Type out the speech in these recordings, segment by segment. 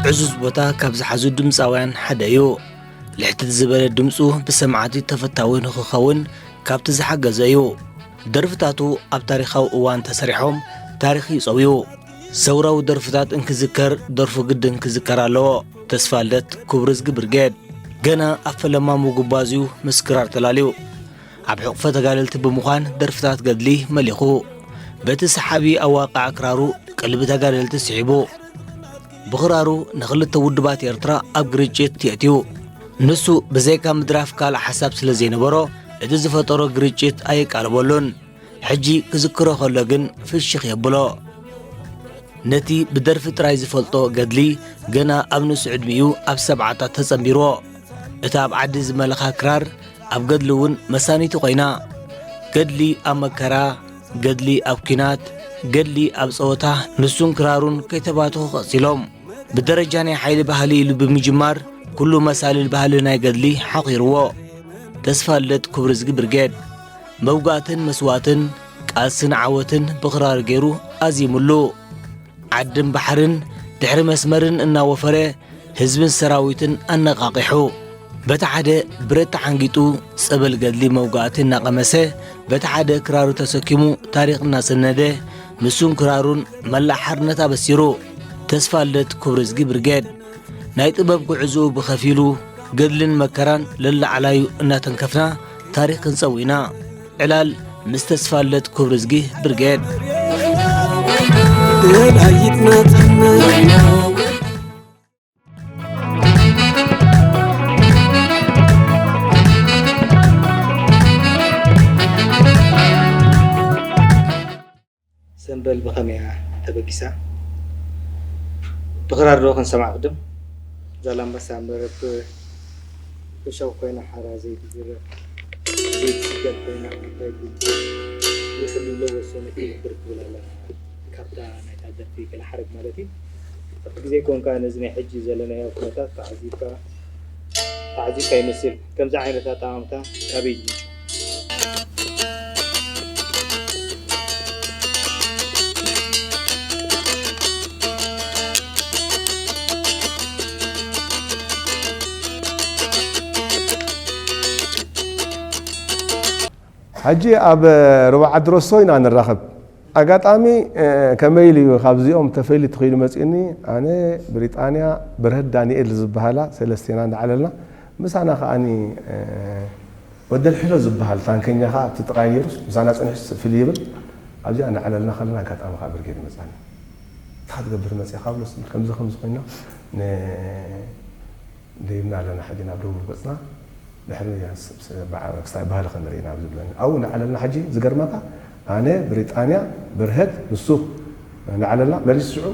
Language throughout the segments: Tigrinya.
ዕዙዝ ቦታ ካብ ዝሓዙ ድምፃውያን ሓደ እዩ። ልሕትት ዝበለ ድምፁ ብሰማዕቲ ተፈታዊ ንኽኸውን ካብቲ ዝሓገዘ እዩ። ደርፍታቱ ኣብ ታሪኻዊ እዋን ተሰሪሖም ታሪኽ ይፀውዩ። ሰውራዊ ደርፍታት እንክዝከር ደርፉ ግድን ክዝከር ኣለዎ። ተስፋልደት ክብርዝጊ ብርጌድ ገና ኣብ ፈለማ ምጉባዝ እዩ ምስ ክራር ተላልዩ። ኣብ ሕቑፈ ተጋደልቲ ብምዃን ደርፍታት ገድሊ መሊኹ። በቲ ሰሓቢ ኣዋቕዓ ክራሩ ቀልቢ ተጋደልቲ ስሒቡ። ብኽራሩ ንኽልተ ውድባት ኤርትራ ኣብ ግርጭት የእትዩ። ንሱ ብዘይካ ምድራፍ ካልእ ሓሳብ ስለ ዘይነበሮ፣ እቲ ዝፈጠሮ ግርጭት ኣየቃለበሉን። ሕጂ ክዝክሮ ከሎ ግን ፍሽኽ የብሎ። ነቲ ብደርፊ ጥራይ ዝፈልጦ ገድሊ ገና ኣብ ንእሱ ዕድሚኡ ኣብ ሰብዓታት ተጸንቢርዎ። እታ ኣብ ዓዲ ዝመለኻ ክራር ኣብ ገድሊ እውን መሳኒቲ ኮይና። ገድሊ ኣብ መከራ፣ ገድሊ ኣብ ኲናት፣ ገድሊ ኣብ ጸወታ፣ ንሱን ክራሩን ከይተባትኹ ቀጺሎም። ብደረጃ ናይ ሓይሊ ባህሊ ኢሉ ብምጅማር፣ ኩሉ መሳልል ባህሊ ናይ ገድሊ ሓኺርዎ። ተስፋልደት ክብርዝጊ ብርጌድ፣ መውጋእትን መስዋእትን፣ ቃልስን ዓወትን ብኽራር ገይሩ ኣዚሙሉ። ዓድን ባሕርን ድሕሪ መስመርን እናወፈረ፣ ህዝብን ሰራዊትን ኣነቓቒሑ። በቲ ሓደ ብረት ተሓንጊጡ፣ ጸበል ገድሊ መውጋእቲ እናቐመሰ፣ በቲ ሓደ ክራሩ ተሰኪሙ ታሪኽ እናሰነደ፣ ንሱን ክራሩን መላእ ሓርነት ኣበሲሩ። ተስፋልደት ክብርዝጊ ብርጌድ፣ ናይ ጥበብ ጉዕዞኡ ብኸፊሉ ገድልን መከራን ለላዕላዩ እናተንከፍና ታሪኽ ክንጸው ኢና። ዕላል ምስ ተስፋልደት ክብርዝጊ ብርጌድ። ደላይት ናጽነት። ሰምበል ብኸመይ እያ ተበጊሳ? ብኽራር ዶ ክንሰማዕ ቅድም? ዛላምበሳ መረብ እሾኽ ኮይና ሓራ ዘይትዝረብ፣ ዘይትስገር ኮይና እንታይ ትብል? ይኽልሎ ወሰኑ ክብር ትብል ኣላ። ካብታ ናይታ ደርፊ ገለ ሓረግ ማለት እዩ። ኣብቲ ግዜ ኮንካ ነዚ ናይ ሕጂ ዘለናዮ ኩነታት ተዓዚብካ፣ ተዓዚብካ ይመስል። ከምዚ ዓይነት ኣጠማምታ ካበይ ዝመጽእ? ሕጂ ኣብ ሩባ ዓዲ ሮሶ ኢና ንራኸብ። ኣጋጣሚ፣ እ፣ ከመይ ኢሉ እዩ ካብዚኦም ተፈልዩ ተኸይዱ መጺኡኒ? ኣነ፣ ብሪጣንያ፣ በርሀት ዳንኤል ዝበሃላ ሰለስቴና እንዳዓለልና፣ ምሳና ከኣኒ፣ እ፣ ወደል ሕሎ ዝበሃል ታንከኛ ከኣ ኣብቲ ጥቓይ ነይሩስ፣ ምሳና ጸኒሑስ ፍልይ ይብል። ኣብዚኣ እንዳዓለልና ከለና ኣጋጣሚ ከኣ ብርጌድ ይመጻኒ። እንታይ ክትገብር መጺእካ? ብሎ፣ ከምዚ ከምዚ ኮይና፣ ን-፣ ደይብና ኣለና። ሕጂ ናብ ደቡብ ገጽና ድሕሪ ስ-፣ ስ-፣ በዓ-፣ ክስታይ ባህሊ ክንርኢ ኢና ዝብለኒ። ኣብኡ ንዓለልና። ሕጂ ዝገርመካ፣ ኣነ፣ ብሪጣንያ፣ በርሀት፣ ንሱ ንዓለልና። መሊሱ ሽዑ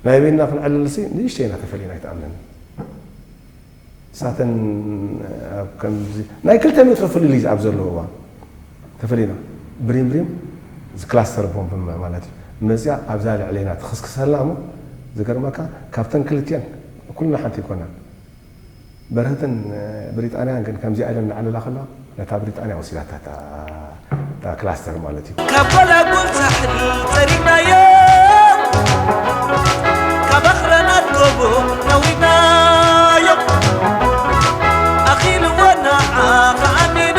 ናይ በይንና ክንዕልልሲ ንእሽተይ ኢና ተፈሊና፣ ኣይትኣምነኒ። እሳተን ኣብ ከምዚ ናይ ክልተ ሜትሮ ፍልልይ ኣብ ዘለዎ እዋን ተፈሊና። ብሪም ብሪም፣ እዚ ክላስተር ቦምብ ማለት እዩ። መጽያ ኣብዛ ልዕሌና ትኽስክሰልና እሞ፣ ዝገርመካ፣ ካብተን ክልቲአን ኩልና ሓንቲ ኣይኮናን። በርሀትን፣ እ፣ ብሪጣንያን ግን ከምዚኣ ኢለን እናዕለላ ከለዋ፣ ነታ ብሪጣንያ ወሲዳታ እታ፣ እታ ክላስተር ማለት እዩ። ካብ ጎላጉል ሳሕል ጸሪግናዮ፣ ካብ ኣኽራናት ጎቦ ነዊናዮ፣ ኣኺልዎ ንዓኻ ኣሚኑ፣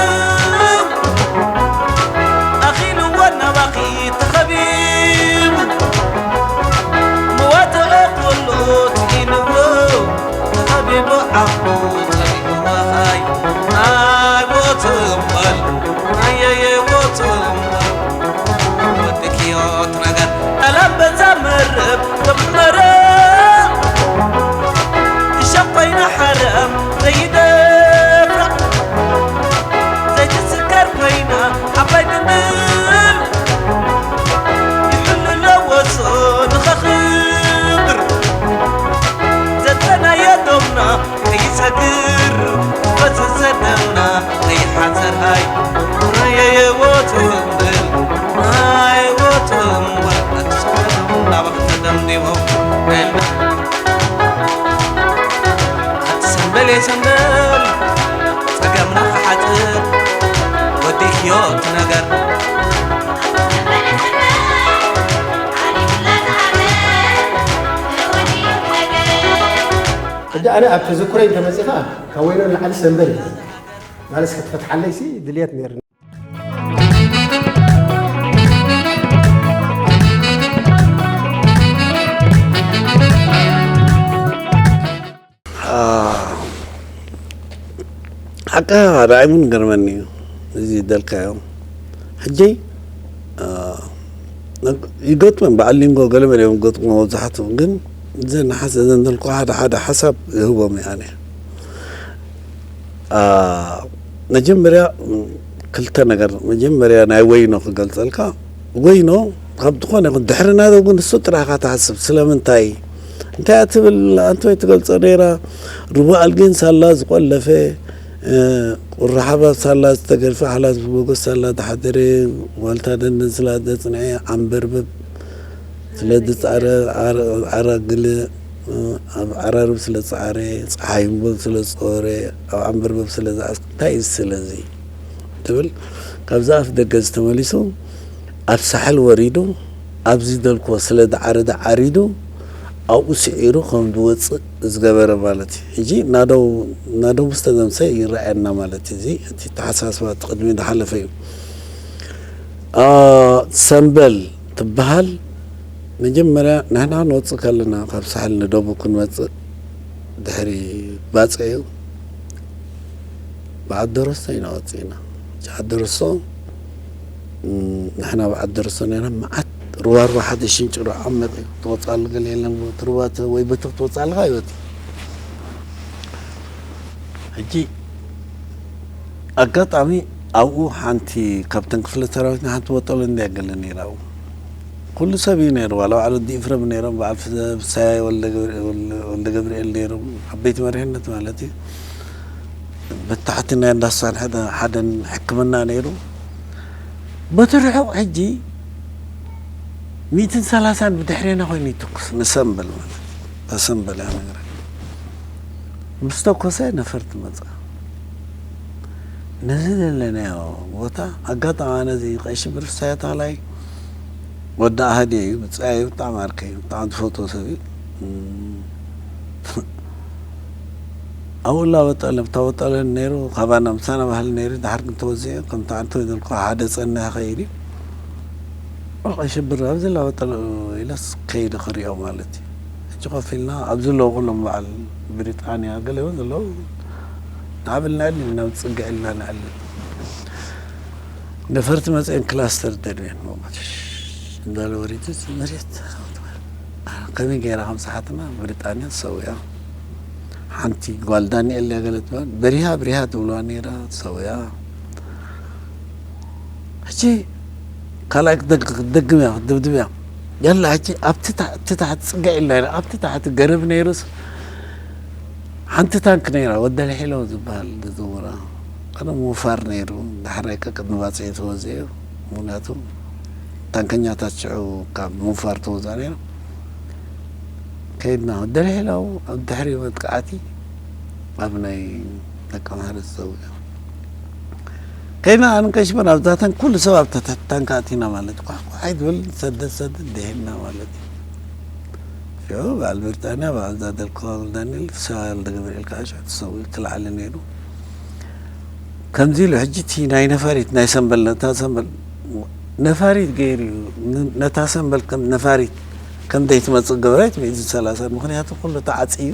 ኣኺልዎ ናባኺ ተኸቢቡ፣ መዋጽኦ ኩሉ ስኢንዎ፣ ተኸቢቡ ዓቕሉ ጸሊእዎ። ኣይ፣ ኣይ ሞት እምበል፣ ኣየየ ሞት እምበል፣ ወዲ ክዮት ነገር። ኣላምበሳ መረብ ተመረ፣ እሾኽ ኮይና ሓረም ዘይደፍራ፣ ዘይትስከር ኮይና ዓባይ ድንድል፣ ይሕሉ ኣለዎ እሱ ንኸኽብር፣ ዘጸናዮ ዶምና ከይሰግር፣ ፈሰሰ ደምና ከይሓጸር፣ ኣይ፣ ኣየየ ሞት እምበል፣ ኣይ ሞት እምበል፣ ኣትስከሩ ናባኽ ተደምዲሞም። ኣቲ ሰምበል የሰምበል፣ ጸገምና ክሓጽር፣ ወዲ ህይወት ነገር። ኣነ ኣብ ተዘክሮይ እንተመጺኻ ካብ ወይኖ ንላዕሊ ሰንበል እዩ። ማለት እስከ ትፈትሓለይ ሲ ድልየት ነይርኒ። ሓቃ ዳይሙን ገርመኒ እዩ እዚ ደልካዮ ሕጂ ይገጥመን በዓል ሊንጎ ገለመለ እዮም ገጥሞ መብዛሕትኡ ግን እዘን ሓሰ ዘንደልኩ ሓደ ሓደ ሓሳብ ይህቦም እየ ኣነ መጀመርያ ክልተ ነገር መጀመርያ ናይ ወይኖ ክገልፀልካ ወይኖ ካብ ዝኾነ ይኹን ድሕሪ ናደው ግን እሱ ጥራኻ ትሓስብ ስለምንታይ እንታይ ትብል ኣንተ ወይ ትገልጾ ነይራ ርቡዕ ኣልጌን ሳላ ዝቆለፈ ቁራሓባ ሳላ ዝተገርፈ ሓላስ ብጎጎ ሳላ ዝሓደረ ዋልታ ደንደን ስላ ዘጽንዐ ዓንበርብብ ስለ ዝጻረ ዓራግል ኣብ ዓራርብ ስለ ዝጻረ ጸሓይ እምቦል ስለ ዝጸወረ ኣብ ዓንበርብብ ስለ ዝኣስ እንታይ እዩ ስለዚ ትብል ካብዛ ኣፍ ደገ ዝተመሊሱ ኣብ ሳሕል ወሪዱ ኣብዚ ደልኮ ስለ ዝዓረደ ዓሪዱ ኣብኡ ስዒሩ ከም ዝወፅእ ዝገበረ ማለት እዩ። ሕጂ ናደው ናደው ምስ ተዘምሰ ይረኣየና ማለት እዩ። እዚ እቲ ተሓሳስባ እቲ ቅድሚ ዝሓለፈ እዩ። ሰምበል ትበሃል መጀመርያ ንሕና ንወፅእ ከለና ካብ ሳሕል ንደቡብ ክንመፅእ ድሕሪ ባፅዕ እዩ። ብዓደረሶ ኢና ወፂእና። ብዓደረሶ ንሕና ብዓደረሶ ነና መዓት ሩባ ሩባ ሓደ ሽንጭሮ ዓመት እዩ ትወፃሉ ገለ የለን ትሩባ ወይ በትኽ ትወፃልካ ይወፅ ሕጂ ኣጋጣሚ ኣብኡ ሓንቲ ካብተን ክፍለ ሰራዊትና ሓንቲ ወጠሎ እንድያ ገለ ነይራ ኣብኡ ኩሉ ሰብ እዩ ነይሩ ዋላ ባዕሉ ዲፍረም ነይሮም በዓል ፍሳያይ ወልደ ገብርኤል ነይሮም ዓበይቲ መሪሕነት ማለት እዩ በታሕቲ ናይ እንዳሳን ሓደ ሓደን ሕክምና ነይሩ በቲ ርሑቕ ሕጂ ሚእትን ሰላሳን ብድሕሬና ኮይኑ ይትኩስ ንሰምበል ማለት ተሰምበል እያ ነገር ምስ ተኮሰ ነፈርቲ መፃ ነዚ ዘለናዮ ቦታ ኣጋጣሚ ነዚ ቀይ ሽብር ፍሳዮ ተኽላይ ወዲ ኣህዲ እዩ ብፃይ ብጣዕሚ ኣርከይ ብጣዕሚ ዝፈትዎ ሰብ እዩ ኣብኡ ላበጠለ ብታወጠለ ነይሩ ካባና ምሳና ባህሊ ነይሩ ድሓር ግን ተወዚዑ ከምቲ ኣንተ ወይ ዘልኮ ሓደ ፀንሕ ከይድ እዩ ቀይ ሽብር ኣብዚ ላበጠለ ኢለስ ከይደ ክሪኦ ማለት እዩ ሕጂ ኮፍ ኢልና ኣብዚ ኣለዉ ኩሎም በዓል ብሪጣንያ ገለ እውን ዘለዉ ንዓብል ንዕል ናብ ፅግዕ ኢልና ንዕል ነፈርቲ መፅአን ክላስተር ደድበን መሞትሽ እንዳለ ወሪዱ መሬት ከመይ ገይራ ከም ፀሓትና ብሪጣንያ ሰውያ ሓንቲ ጓል ዳንኤል እያ ገለ ትበሃል በሪሃ ብሪሃ ትብልዋ ነይራ ሰውያ ሕጂ ካልኣይ ክትደግም እያ ክትድብድብ እያ ያላ ሕጂ ኣብቲ ታሕቲ ፅገ ኢልና ኢና ኣብቲ ታሕቲ ገረብ ነይሩስ ሓንቲ ታንክ ነይራ ወደልሒሎ ዝበሃል ዝዝውራ ቀደም ውፋር ነይሩ ዳሕራይ ከቅድሚ ባፅዒ ተወፅኡ ምክንያቱ ታንከኛታት ሽዑ ካብ ምውፋር ተወፅኣ ነይሩ ከይድና ወደልሒሎ ኣብ ድሕሪ መጥቃዕቲ ኣብ ናይ ደቂ ኣምሃረ ዝፀውዑ ከይድና ኣነ ቀሽበን ኣብዛተን ኩሉ ሰብ ኣብ ታንካ ኣቲና ማለት ኳሕኳሕ ኣይትብል ሰደድ ሰደድ ደሄድና ማለት እዩ ሽዑ በዓል ብሪጣንያ በዓል ዛደል ኮሎኔል ዳንኤል ሰባል ገብርኤል ከዓ ሽዑ ተሰዊኡ ተላዓለ ነይሩ ከምዚ ኢሉ ሕጂ እቲ ናይ ነፋሪት ናይ ሰንበል ነታ ሰንበል ነፋሪት ገይሩ እዩ ነታ ሰንበል ነፋሪት ከም ዘይትመፅእ ገበረት ሚእትን ሰላሳን ምክንያቱ ኩሉ ተዓፅዩ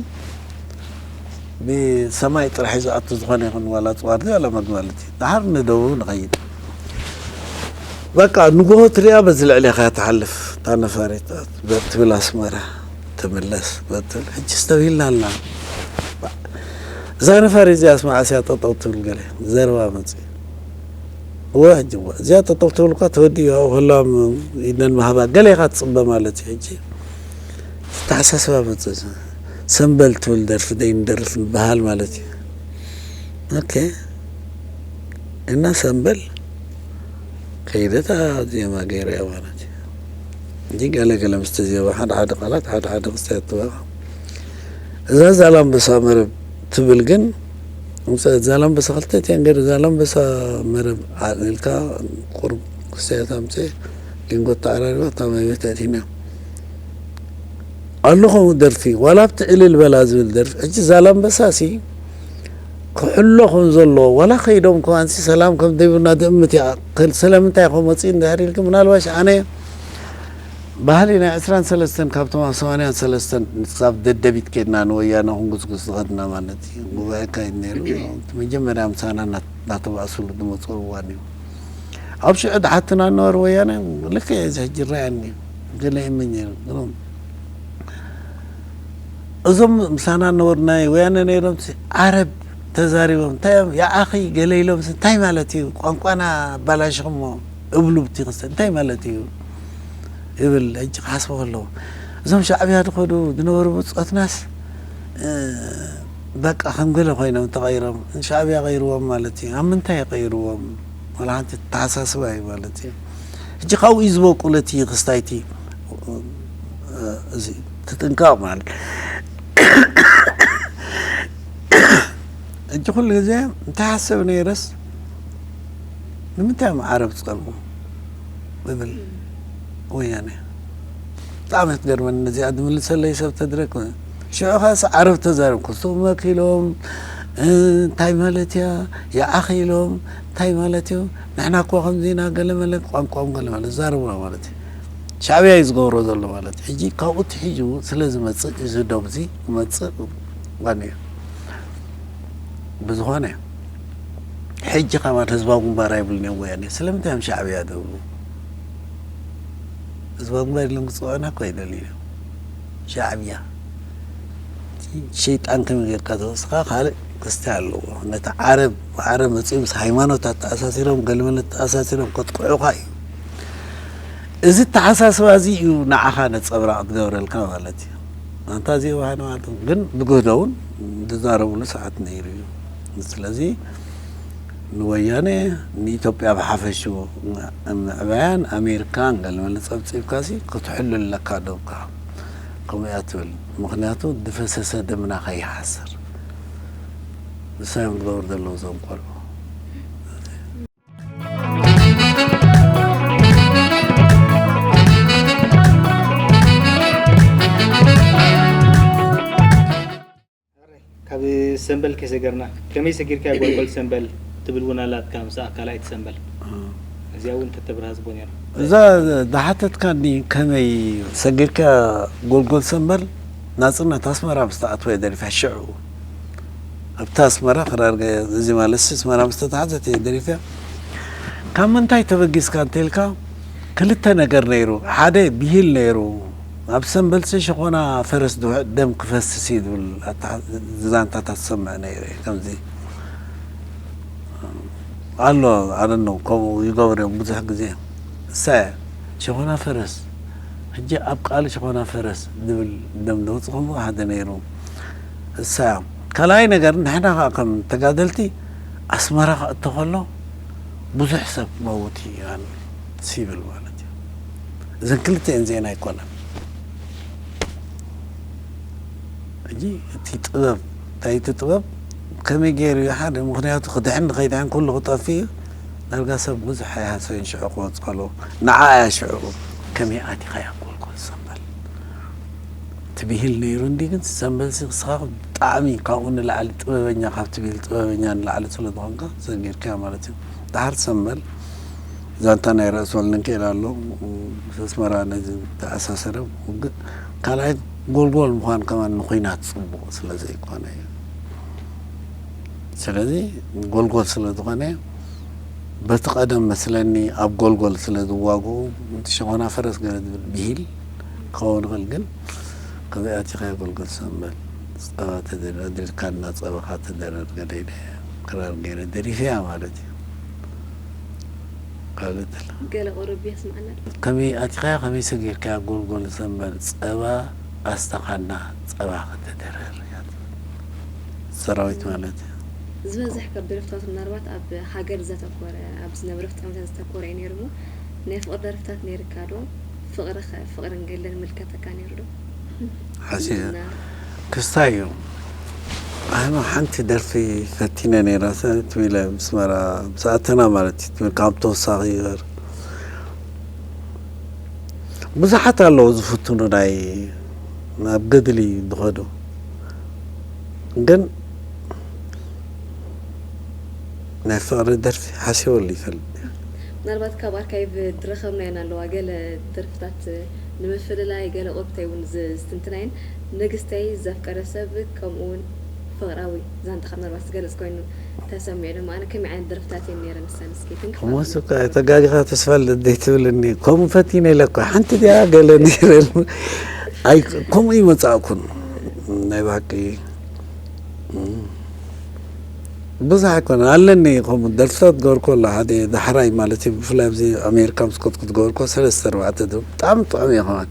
ብሰማይ ጥራሕ እዩ ዝኣቱ ዝኾነ ይኹን ዋላ ፅዋር ዋላ መግቢ ማለት እዩ። ደሓር ንደቡብ ንኸይድ። በቃ ንጎሆ ትሪኣ በዚ ልዕሌኻ እያ ትሓልፍ እታ ነፋሪት ትብል ኣስመራ ትምለስ በትብል ሕጂ ስተብሂልና ኣልና። እዛ ነፋሪት እዚኣስ መዓስ እያ ጠጠው ትብል ገለ ዘረባ መፅእ። እወ ሕጂ እወ እዚኣ ጠጠው ትብል እኳ ተወዲኡ ኣብኡ ከላ ኢድነን ምሃባ ገለ ኢኻ ትፅበ ማለት እዩ ሕጂ። ኣተሓሳስባ መፅእ ሰንበል ትብል ደርፊ ደይንደርፍ ንበሃል ማለት እዩ። ኦኬ እና ሰንበል ከይደታ ዜማ ገይረያ ማለት እዩ። እንጂ ገለ ገለ ምስቲ ዜማ ሓደ ሓደ ቃላት ሓደ ሓደ ክስታይ ትበቃ። እዛ ዛላምበሳ መረብ ትብል ግን ዛላምበሳ ክልተ እተን ገይሩ ዛላምበሳ መረብ ኢልካ ቁሩብ ክስታይ ታምፅእ ሊንጎ ተዓራሪባ እታ መግቢ ተእቲና ኣሎ ከምኡ ደርፊ፣ ዋላ ኣብቲ ዕልል በላ ዝብል ደርፊ። ሕጂ ዛላምበሳሲ ክሕሎ ከም ዘለዎ፣ ዋላ ከይዶም ከማንሲ ሰላም ከም ዘይብሉና ትእምት እያ። ከል-፣ ስለምንታይ ከምኡ መጺኡ እንድሕር ኢልኪ፣ ምናልባሽ ኣነ ባህሊ ናይ ዕስራን ሰለስተን ካብቶም ኣብ ሰማንያን ሰለስተን ክሳብ ደደቢት ከድና ንወያነ ክንጉስጉስ ዝኸድና ማለት እዩ። ጉባኤ ኣካይድ ነይሩ። እቲ መጀመርያ ምሳና እናት-፣ እናተባእሱሉ ዝመፅኡ እዋን እዩ። ኣብ ሽዑ ድሓትና ነበሩ ወያነ፣ ልክዕ እዚ ሕጂ ይረኣየኒ፣ ገለ ይመኝ ነይሩ። ግሩም። እዞም ምሳና ነበሩ ናይ ወያነ ነይሮም፣ ዓረብ ተዛሪቦም፣ እንታይ እዮም፣ "ያኣኺ" ገለ ኢሎም፣ እንታይ ማለት እዩ? ቋንቋና ኣባላሽኹሞ እብሉ ብቲ ክስተ፣ እንታይ ማለት እዩ? ይብል። ሕጂ ክሓስቦ ከለኹ፣ እዞም ሻዕብያ ዝኸዱ ዝነበሩ ብጾትናስ፣ እ፣ በቃ ከም ገለ ኮይኖም ተቐይሮም፣ ሻዕብያ ቀይርዎም ማለት እዩ። ኣብ ምንታይ ቀይርዎም? ዋላ ሓንቲ ተሓሳስባ እዩ ማለት እዩ። ሕጂ ካብኡ እዩ ዝበቁል እቲ ክስታይ፣ እቲ፣ እ፣ እዚ ትጥንቀቕ ማለት። ሕጂ ኩሉ ግዜ እንታይ ሓስብ ነይረስ፣ ንምንታይ እዮም ዓረብ ዝጸልኡ? እብል ወያነ። ብጣዕሚ እያ ትገርመኒ ነዚኣ ዝምልሰለይ ሰብ ተድረክ። ሽዑ ኸስ ዓረብ ተዛረብ፣ ክስቶም መኪሎም፣ እ፣ እንታይ ማለት እያ? ይኣኺሎም፣ እንታይ ማለት እዩ? ንሕና እኮ ከምዚ ኢና፣ ገለ መለ ቋንቋኦም ገለ መለ ዛረቡና ማለት እዩ። ሻዕብያ እዩ ዝገብሮ ዘሎ ማለት እዩ። ሕጂ ካብኡ ትሒዙ ስለ ዝመጽእ፣ እዚ ዶብ እዚ ክመጽእ ዋኒ እዩ። ብዝኾነ፣ ሕጂ ከማን ህዝባዊ ግንባር ኣይብሉን እዮም ወያኔ። ስለምንታይ እዮም ሻዕብያ ዝብሉ? ህዝባዊ ግንባር ኢሎም ክጽውዑና እኮ ኣይደልዩን እዮም። ሻዕብያ። ሸይጣን ከመይ ጌርካ ተወስኻ ካልእ ክስታይ ኣለዎ። ነቲ ዓረብ፣ ዓረብ መጺኦም ምስ ሃይማኖት ኣተኣሳሲሮም፣ ገለመለ ኣተኣሳሲሮም ከጥቅዑኻ እዩ። እዚ ኣተሓሳስባ እዚ እዩ ንዓኻ ነጸብራቕ ዝገብረልካ ማለት እዩ። ኣንታ እዚ የዋህ ንባዕልቶም ግን ብግህዶ እውን ዝዛረብሉ ሰዓት ነይሩ እዩ። ስለዚ ንወያነ፣ ንኢትዮጵያ ብሓፈሽኡ ምዕባያን ኣሜሪካን ገለመለ ጸብጺብካሲ ክትሕሉ ኣለካ ዶብካ። ከምኡ እያ ትብል። ምኽንያቱ ዝፈሰሰ ደምና ከይሓስር። ንሶም እዮም ዝገብሩ ዘለዉ እዞም ቆልዑ። ካብ ሰምበል ከይሰገርና፣ ከመይ ሰጊርካ ጎልጎል ሰምበል ትብል እውን ኣላትካ፣ ምስኣ ካልኣይቲ ሰምበል። እዚኣ እውን እንተተብርሃ ጽቡቕ ነይሩ። እዛ ዝሓተትካኒ፣ ከመይ ሰጊርካ ጎልጎል ሰምበል ናጽነት ኣስመራ ምስ ተኣትወ ደሪፋ ሽዑ ኣብታ ኣስመራ ክራር ገ-፣ እዚ ማለትሲ ኣስመራ ምስ ተታሕዘት እየ ደሪፈያ። ካብ ምንታይ ተበጊስካ እንተኢልካ፣ ክልተ ነገር ነይሩ። ሓደ ብሂል ነይሩ። ኣብ ሰምበልሲ ሸኾና ፈረስ ድውዕ ደም ክፈስስ እዩ ዝብል ኣታ-፣ ዛንታታት ዝሰምዕ ነይረ። ከምዚ ኣሎ፣ ኣደኖ ከምኡ ይገብሩ እዮም ብዙሕ ግዜ። እሳ እያ ሸኾና ፈረስ። ሕጂ ኣብ ቃል ሸኾና ፈረስ ዝብል ደም ደውፅኹም ሓደ ነይሩ። እሳ እያ። ካልኣይ ነገር፣ ንሕና ከዓ ከም ተጋደልቲ ኣስመራ ክእቶ ከሎ ብዙሕ ሰብ መውት እዩ፣ ያን ሲቪል ማለት እዩ። እዘን ክልተ እየን ዜና ኣይኮነን። ሕጂ እቲ ጥበብ፣ እንታይ እቲ ጥበብ ከመይ ገይሩ እዩ ሓደ፣ ምኽንያቱ ክድሕን ንኸይድሕን ኩሉ ክጠፍእ እዩ። ዳርጋ ሰብ ብዙሕ ኣይሃሰዮን ሽዑ ክወጽእ ከለዉ። ንዓ እያ ሽዑ ከመይ ኣቲኻያ ጎልጎል ሰምበል። እቲ ብሂል ነይሩ እንዲ ግን ሰምበልሲ ክስኻ ብጣዕሚ ካብኡ ንላዕሊ ጥበበኛ፣ ካብቲ ብሂል ጥበበኛ ንላዕሊ ስለ ዝኾንካ ሰጊርካያ ማለት እዩ። ደሓር ሰምበል ዛንታ ናይ ርእሲ ወልደ ሚካኤል ኣሎ፣ ምስ ኣስመራ ነዚ ተኣሳሰረ ውግእ። ካልኣይ ጎልጎል ምዃን ከማን ንኹናት ጽቡቕ ስለ ዘይኮነ እዩ። ስለዚ ጎልጎል ስለ ዝኾነ በቲ ቀደም መስለኒ ኣብ ጎልጎል ስለ ዝዋግኡ እቲ ሸኾና ፈረስ ገለ ዝብል ብሂል ክኸውን ይኽእል፣ ግን ከመይ ኣቲኻዮ ጎልጎል ሰምበል ጸባ ተደረድርካና ጸባኻ ተደረድ ገለ ኢለ ክራር ገይረ ደሪፈያ ማለት እዩ። ካልእ ተላ። ገለ ቁሩብ የስምዓና ኣሎ። ከመይ ኣቲኻያ፣ ከመይ ሰጊርካያ ጎልጎል ሰምበል ጸባ ኣስተኻና ጸባ ከተደረር እያ ትብል። ሰራዊት ማለት እዩ። ዝበዝሕ ካብ ደረፍታቱ ምናልባት ኣብ ሃገር ዘተኮረ፣ ኣብ ዝነበረ ፍጻመታት ዘተኮረ እዩ ነይሩ እሞ፣ ናይ ፍቕሪ ደርፍታት ነይርካ ዶ? ፍቕሪ ኸ፣ ፍቕርን ገድልን ምልከተካ ነይሩ ዶ? ሓሲብ እና ክስታይ እዩ። ኣነ ሓንቲ ደርፊ ፈቲነ ነይረ፣ ተ-፣ ትብል ኣስመራ ምስ ኣተና ማለት እዩ፣ ትብል ካብ ተወሳኺ ይበር። ብዙሓት ኣለዉ ዝፍትኑ ናይ ናብ ገድሊ ዝኸዱ። ግን ናይ ፍቕሪ ደርፊ ሓሲበሉ ይፈልጥ። ምናልባት ካብ ኣርካይቭ ዝረኸብናየን ኣለዋ፣ ገለ ደርፍታት ንምፍልላይ፣ ገለ ቁርብተይ እውን ዝ- ዝትንትናየን። ንግስተይ፣ ዘፍቀረ ሰብ፣ ከምኡ እውን ፍቕራዊ ዛንታኻ ምናልባት ዝገልጽ ኮይኑ ተሰሚዑ ድማ፣ ኣነ ከመይ ዓይነት ደርፍታት እየን ነይረን ንሰን እስኪ ክንክፋ እሞስ እኳ ተጋጊኻ ተስፋ ልደይ ትብልኒ፣ ከምኡ ፈቲነ ኢለ እኳ ሓንቲ ድያ ገለ ነይረን። ኣይ፣ ከምኡ ይመጻእኩን ናይ ብሓቂ። እም። ብዙሕ ኣይኮነ ኣለኒ፣ ከምኡ ደርፍታት ገበርኩ ኣሎ። ሓደ ዳሕራይ ማለት እዩ፣ ብፍላይ ኣብዚ ኣሜሪካ ምስ ከድኩ ዝገበርኩ ሰለስተ ኣርባዕተ ዶ ብጣዕሚ ጥዑም እየ ከማን።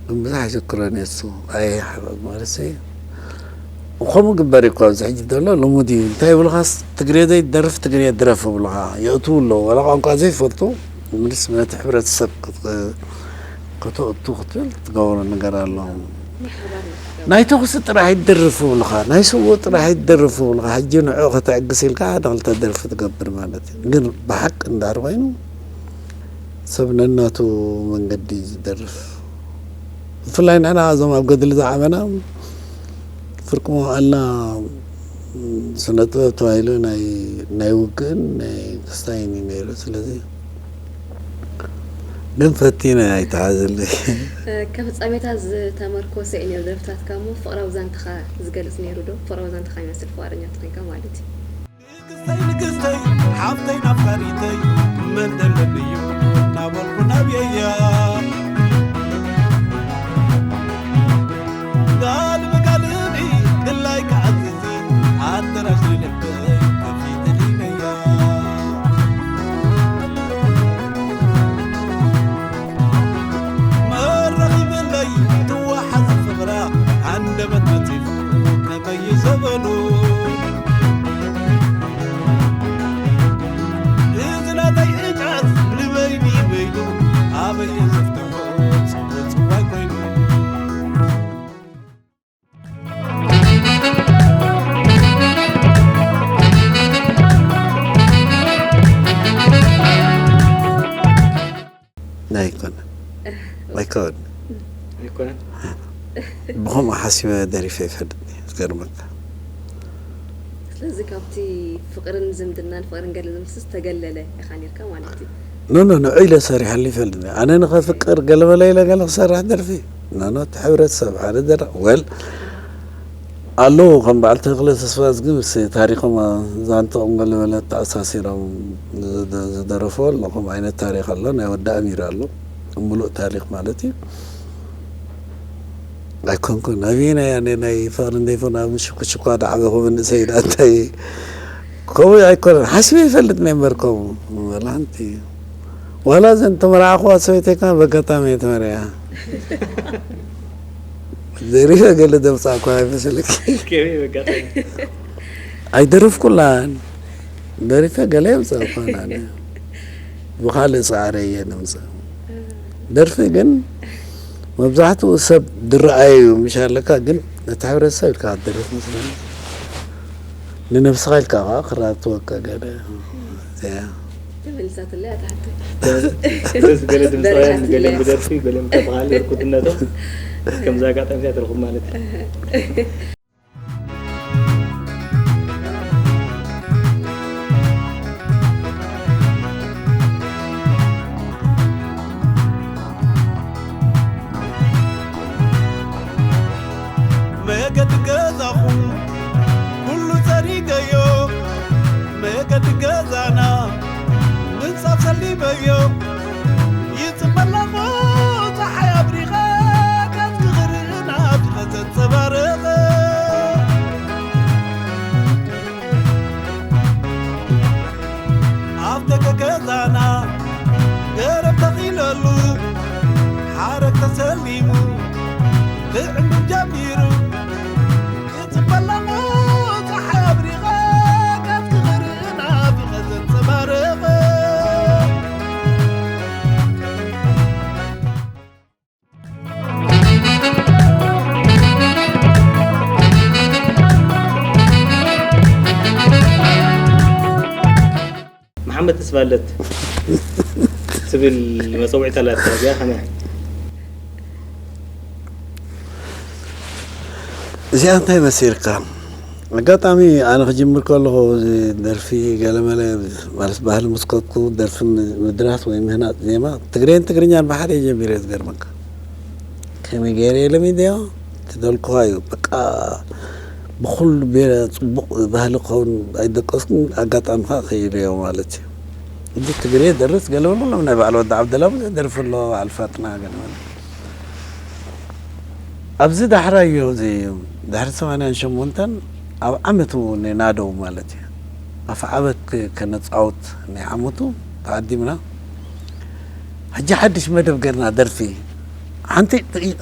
ግን ብዙሕ ኣይዝክሮን እየ እሱ። ኣይ፣ ማለት እዩ። ከምኡ ግበር እኮ ኣብዚ ሕጂ ዘሎ ልሙድ እዩ። እንታይ ይብሉኻስ፣ ትግሬ ዘይትደርፍ ትግሬ ድረፍ ይብሉኻ። የእትዉ ኣለዉ። ዋላ ቋንቋ ዘይፈልጡ፣ ምንስ ነቲ ሕብረተሰብ ክት-፣ ከተእቱ ክትብል ትገብሮ ነገር ኣሎ። ናይ ሓባር ናይ ሓባር። ናይ ተኹሲ ጥራሕ ይደርፍ ይብሉኻ፣ ናይ ስዉእ ጥራሕ ይደርፍ ይብሉኻ። ሕጂ ንዕኡ ከተዕግስ ኢልካ ሓደ ክልተ ደርፊ ትገብር ማለት እዩ። ግን ብሓቂ እንድሕር ኮይኑ ሰብ ነናቱ መንገዲ እዩ ዝደርፍ። ብፍላይ ንሕና እዞም ኣብ ገድሊ ዝዓበና ፍርቂ መዋእልና ስነ ጥበብ ተባሂሉ ናይ ናይ ውግእን ናይ ክስታይን እዩ ነይሩ። ስለዚ ግን ፈቲነ ኣይተሓዘለይ። እ፣ ካብ ፍጻሜታት ዝተመርኮሰ እዩ ነይሩ ደርፍታትካ እሞ ፍቕራዊ ዛንታኻ ዝገልጽ ነይሩ ዶ? ፍቕራዊ ዛንታኻ ይመስል ፍቓደኛ ተኾይንካ ማለት እዩ። ንግስተይ ንግስተይ ሓፍተይ ናፍቃሪተይ መን ደለኒ እዩ እናበልኩ ናብየያ ጋል ብጋልኒ ድላይ ክኣዝዝ ኣደራሽ ንልበይ ከፊተ ሒነያ መራኺበለይ ትወሓዝ ፍቕራ ኣንደበት መጺፉ ከመይ ዘበሉ እዚ ናተይ እጫት ንበይኒ በይኑ ኣበየ ዘፍትሖ ጽቡቕ ጽዋይ ኮይኑ ኣይኮነ ኣይኮን ኣይኮነን። ብኸምኡ ሓሲበ ደሪፈ ይፈልጥ እየ። ዝገርመካ ስለዚ ካብቲ ፍቕርን ዝምድናን ፍቕርን ገለ ዝምስስ ተገለለ ኢኻ ነርካ ማለት እዩ። ኖ ኖ ንዑ ኢለ ሰሪሐሉ ይፈልጥ እየ። ኣነ ንኸፍቅር ገለመለ ኢለ ገለ ክሰርሕ ደርፊ ኖ ኖ እቲ ሕብረተሰብ ሓደ ደረ ወል ኣለዉ ከም በዓል ተኽለ ተስፋዝጊ ምስ ታሪኾም ዛንትኦም ገለመለ ተኣሳሲሮም ዝደ- ዝደረፎ ኣሎ። ከምኡ ዓይነት ታሪኽ ኣሎ። ናይ ወዲ ኣሚር ኣሎ። ምሉእ ታሪኽ ማለት እዩ። ኣይኮንኩን ኣበየናይ ኣነ ናይ ፍቕሪ እንደ ይፎን ኣብ ሽኩሽኳ ዳዕበኹ መንእሰይ ዳ እንታይ ከምኡ ኣይኮነን ሓሲበ ይፈልጥ ናይ እምበር ከምኡ ወላ ሓንቲ ዋላ እዘን ተመርዓኹዋ ሰበይተይ ከ በጋጣሚ እየ ተመርዒያ ደሪፈ ገለ ደምፃ እኳ ኣይመስለኪ ከመይ በጋጣሚ ኣይደረፍኩላን ደሪፈ ገለ የምፅእ እኳ ናነ ብካልእ ሰዓረ እየ ነምፅእ ደርፊ ግን መብዛሕትኡ ሰብ ዝረኣዩ እዩ ምሽ ኣለካ ግን ነቲ ሕብረተሰብ ኢልካ ክትደርፍ መስለኒ ንነብስኻ ኢልካ ከዓ ክራትወካ ገለ እያ ተመልሳትለይ ኣታ ሕቶ ገለ ድምፃውያን ገለ ብደርፊ ገለ ብካልእ እርኩትነቶም ከምዚ ኣጋጣሚታት ረኹብ ማለት እዩ መገዲ ገዛኹ ኩሉ ጸሪገዮ መገዲ ገዛና ምንጻፍ ሰሊመዮ ይጽበ ኣለኹ ጸሓይ ኣብሪቐ ገጽኪ ክርኢ ናፊቐ ዘንጸባርቐ ኣብ ደገ ገዛና ገረብ ተኺለሉ ሓረግ ተሰሊሙ ክዕምብብ ጀሚሩ ክጽበ ኣለኹ ጸሓይ ኣብሪቐ ገጽኪ ክርኢ ናፊቐ ዘንጸባርቐ መሓመድ ተስፋለት ትብል መጸውዒት ኣላትካ እዚኣ ከመይ? እዚኣ እንታይ መሲልካ? ኣጋጣሚ ኣነ ክጅምር ከለኹ፣ እዚ ደርፊ ገለመለ ማለት ባህሊ ምስ ከድኩ፣ ደርፊ ም-፣ ምድራስ ወይ ምህናጽ ዜማ፣ ትግሬን ትግርኛን ብሓደ ጀሚረ፣ ዝገርመካ። ከመይ ገይረ ለሚደዮ? ትደልኩኻ እዩ። በቃ ብኹሉ ቤላ ጽቡቕ ባህሊ ክኸውን ኣይደቀስኩን፣ ኣጋጣሚ ኸኣ ከይደዮ ማለት እዩ። እዚ ትግሬ ደርስ ገለመለ፣ ናይ በዓል ወዲ ዓብደላ ብዙሕ ደርፊ ኣሎ፣ በዓል ፋጥና ገለመለ። ኣብዚ ዳሕራይ እዩ፣ እዚ ድሕሪ ሰማንያን ሸሞንተን ኣብ ዓመቱ ናይ ናደው ማለት እዩ። ኣፍ ዓበት ክ-፣ ከነጻውት ናይ ዓመቱ ተዓዲምና። ሕጂ ሓድሽ መደብ ገርና ደርፊ። ሓንቲ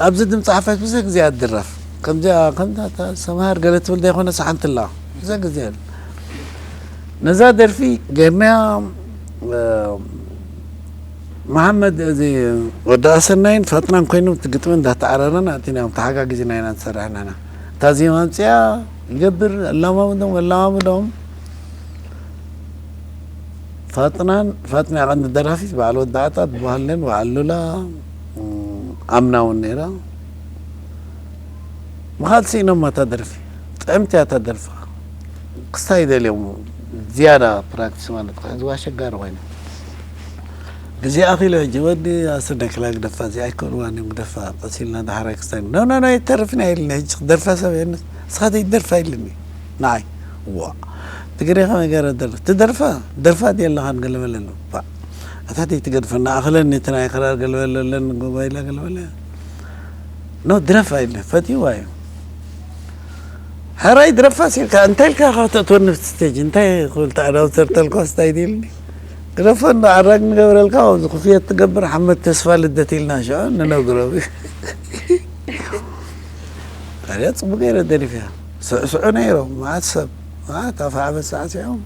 ኣብዚ ድምፂ ሓፋሽ ብዙሕ ግዜ ኣድራፍ። ከምዚኣ፣ ከምዛ እታ ሰምሃር ገለ ትብል ዘይኮነስ ሓንቲ ኣላ። ብዙሕ ግዜ ነዛ ደርፊ ገርናያ፣ እ፣ መሓመድ፣ እዚ ወዲ ኣሰናይን ፋጥናን ኮይኖም እቲ ግጥሚ እንዳተዓራረና ኣቲናዮም፣ ተሓጋጊዝና ኢና ዝሰራሕና ኢና። እታ ዜማ ኣምፅኣ ይገብር፣ ኣላማምዶም፣ ኣላማምዶም። ፋጥናን፣ ፋጥና ቀንዲ ደራፊት፣ በዓል ወዲ ዓጣ ትበሃል ነን፣ በዓል ሉላ፣ እም፣ ኣምና እውን ነይራ። ምኻድ ስኢኖማ እታ ደርፊ። ጥዕምቲ እያ እታ ደርፊ። ክስታይ ደልዮም ዝያዳ ፕራክቲስ ማለት ከ፣ ሕዝዋ ኣሸጋሪ ኮይኑ። ግዜ ኣኺሉ ሕጂ ወዲ ኣስር ናይ ክላ ግደፋ፣ እዚ ኣይከልዋን እዮም ግደፋ፣ ቀስ ኢልና ዳሕራይ ክስታይ። ኖ፣ ኖ፣ ኖ፣ ይተርፍና ኢልና ሕጂ ክደርፋ ሰብ የንስ፣ ንስኻ ዘይትደርፋ ኢልኒ። ንዓይ፣ ዋ፣ ትግሬ ከመይ ገይረ ደርፍ? ትደርፋ? ደርፋ ድየ ኣለኻን ገለ በለሉ። ባ፣ ኣታ ደይ ትገድፈና፣ ኣኽለኒ እቲ ናይ ክራር ገለ በለለን፣ ጎባይላ ገለ በለ። ኖ፣ ድረፋ ኢለ፣ ፈትይዋ እዩ። ሕራይ ድረፋ ሲልካ፣ እንታይ ኢልካ ኢኻ ተእትወኒ ኣብቲ ስቴጅ? እንታይ ክብል ተኣዳው ተርተልኳ ስታይ ድልኒ? ግደፎ እንዶ ዓራግ ንገብረልካ፣ ኣብዚ ክፍየት ትገብር ሓመድ ተስፋ ልደት ኢልና ሽዑ ንነግሮ። ታዲያ ጽቡቅ ገይረ ደሪፍያ። ስዕስዑ ነይሮም፣ መዓት ሰብ፣ መዓት ኣፍ ዓመት ሳዕሲዖም።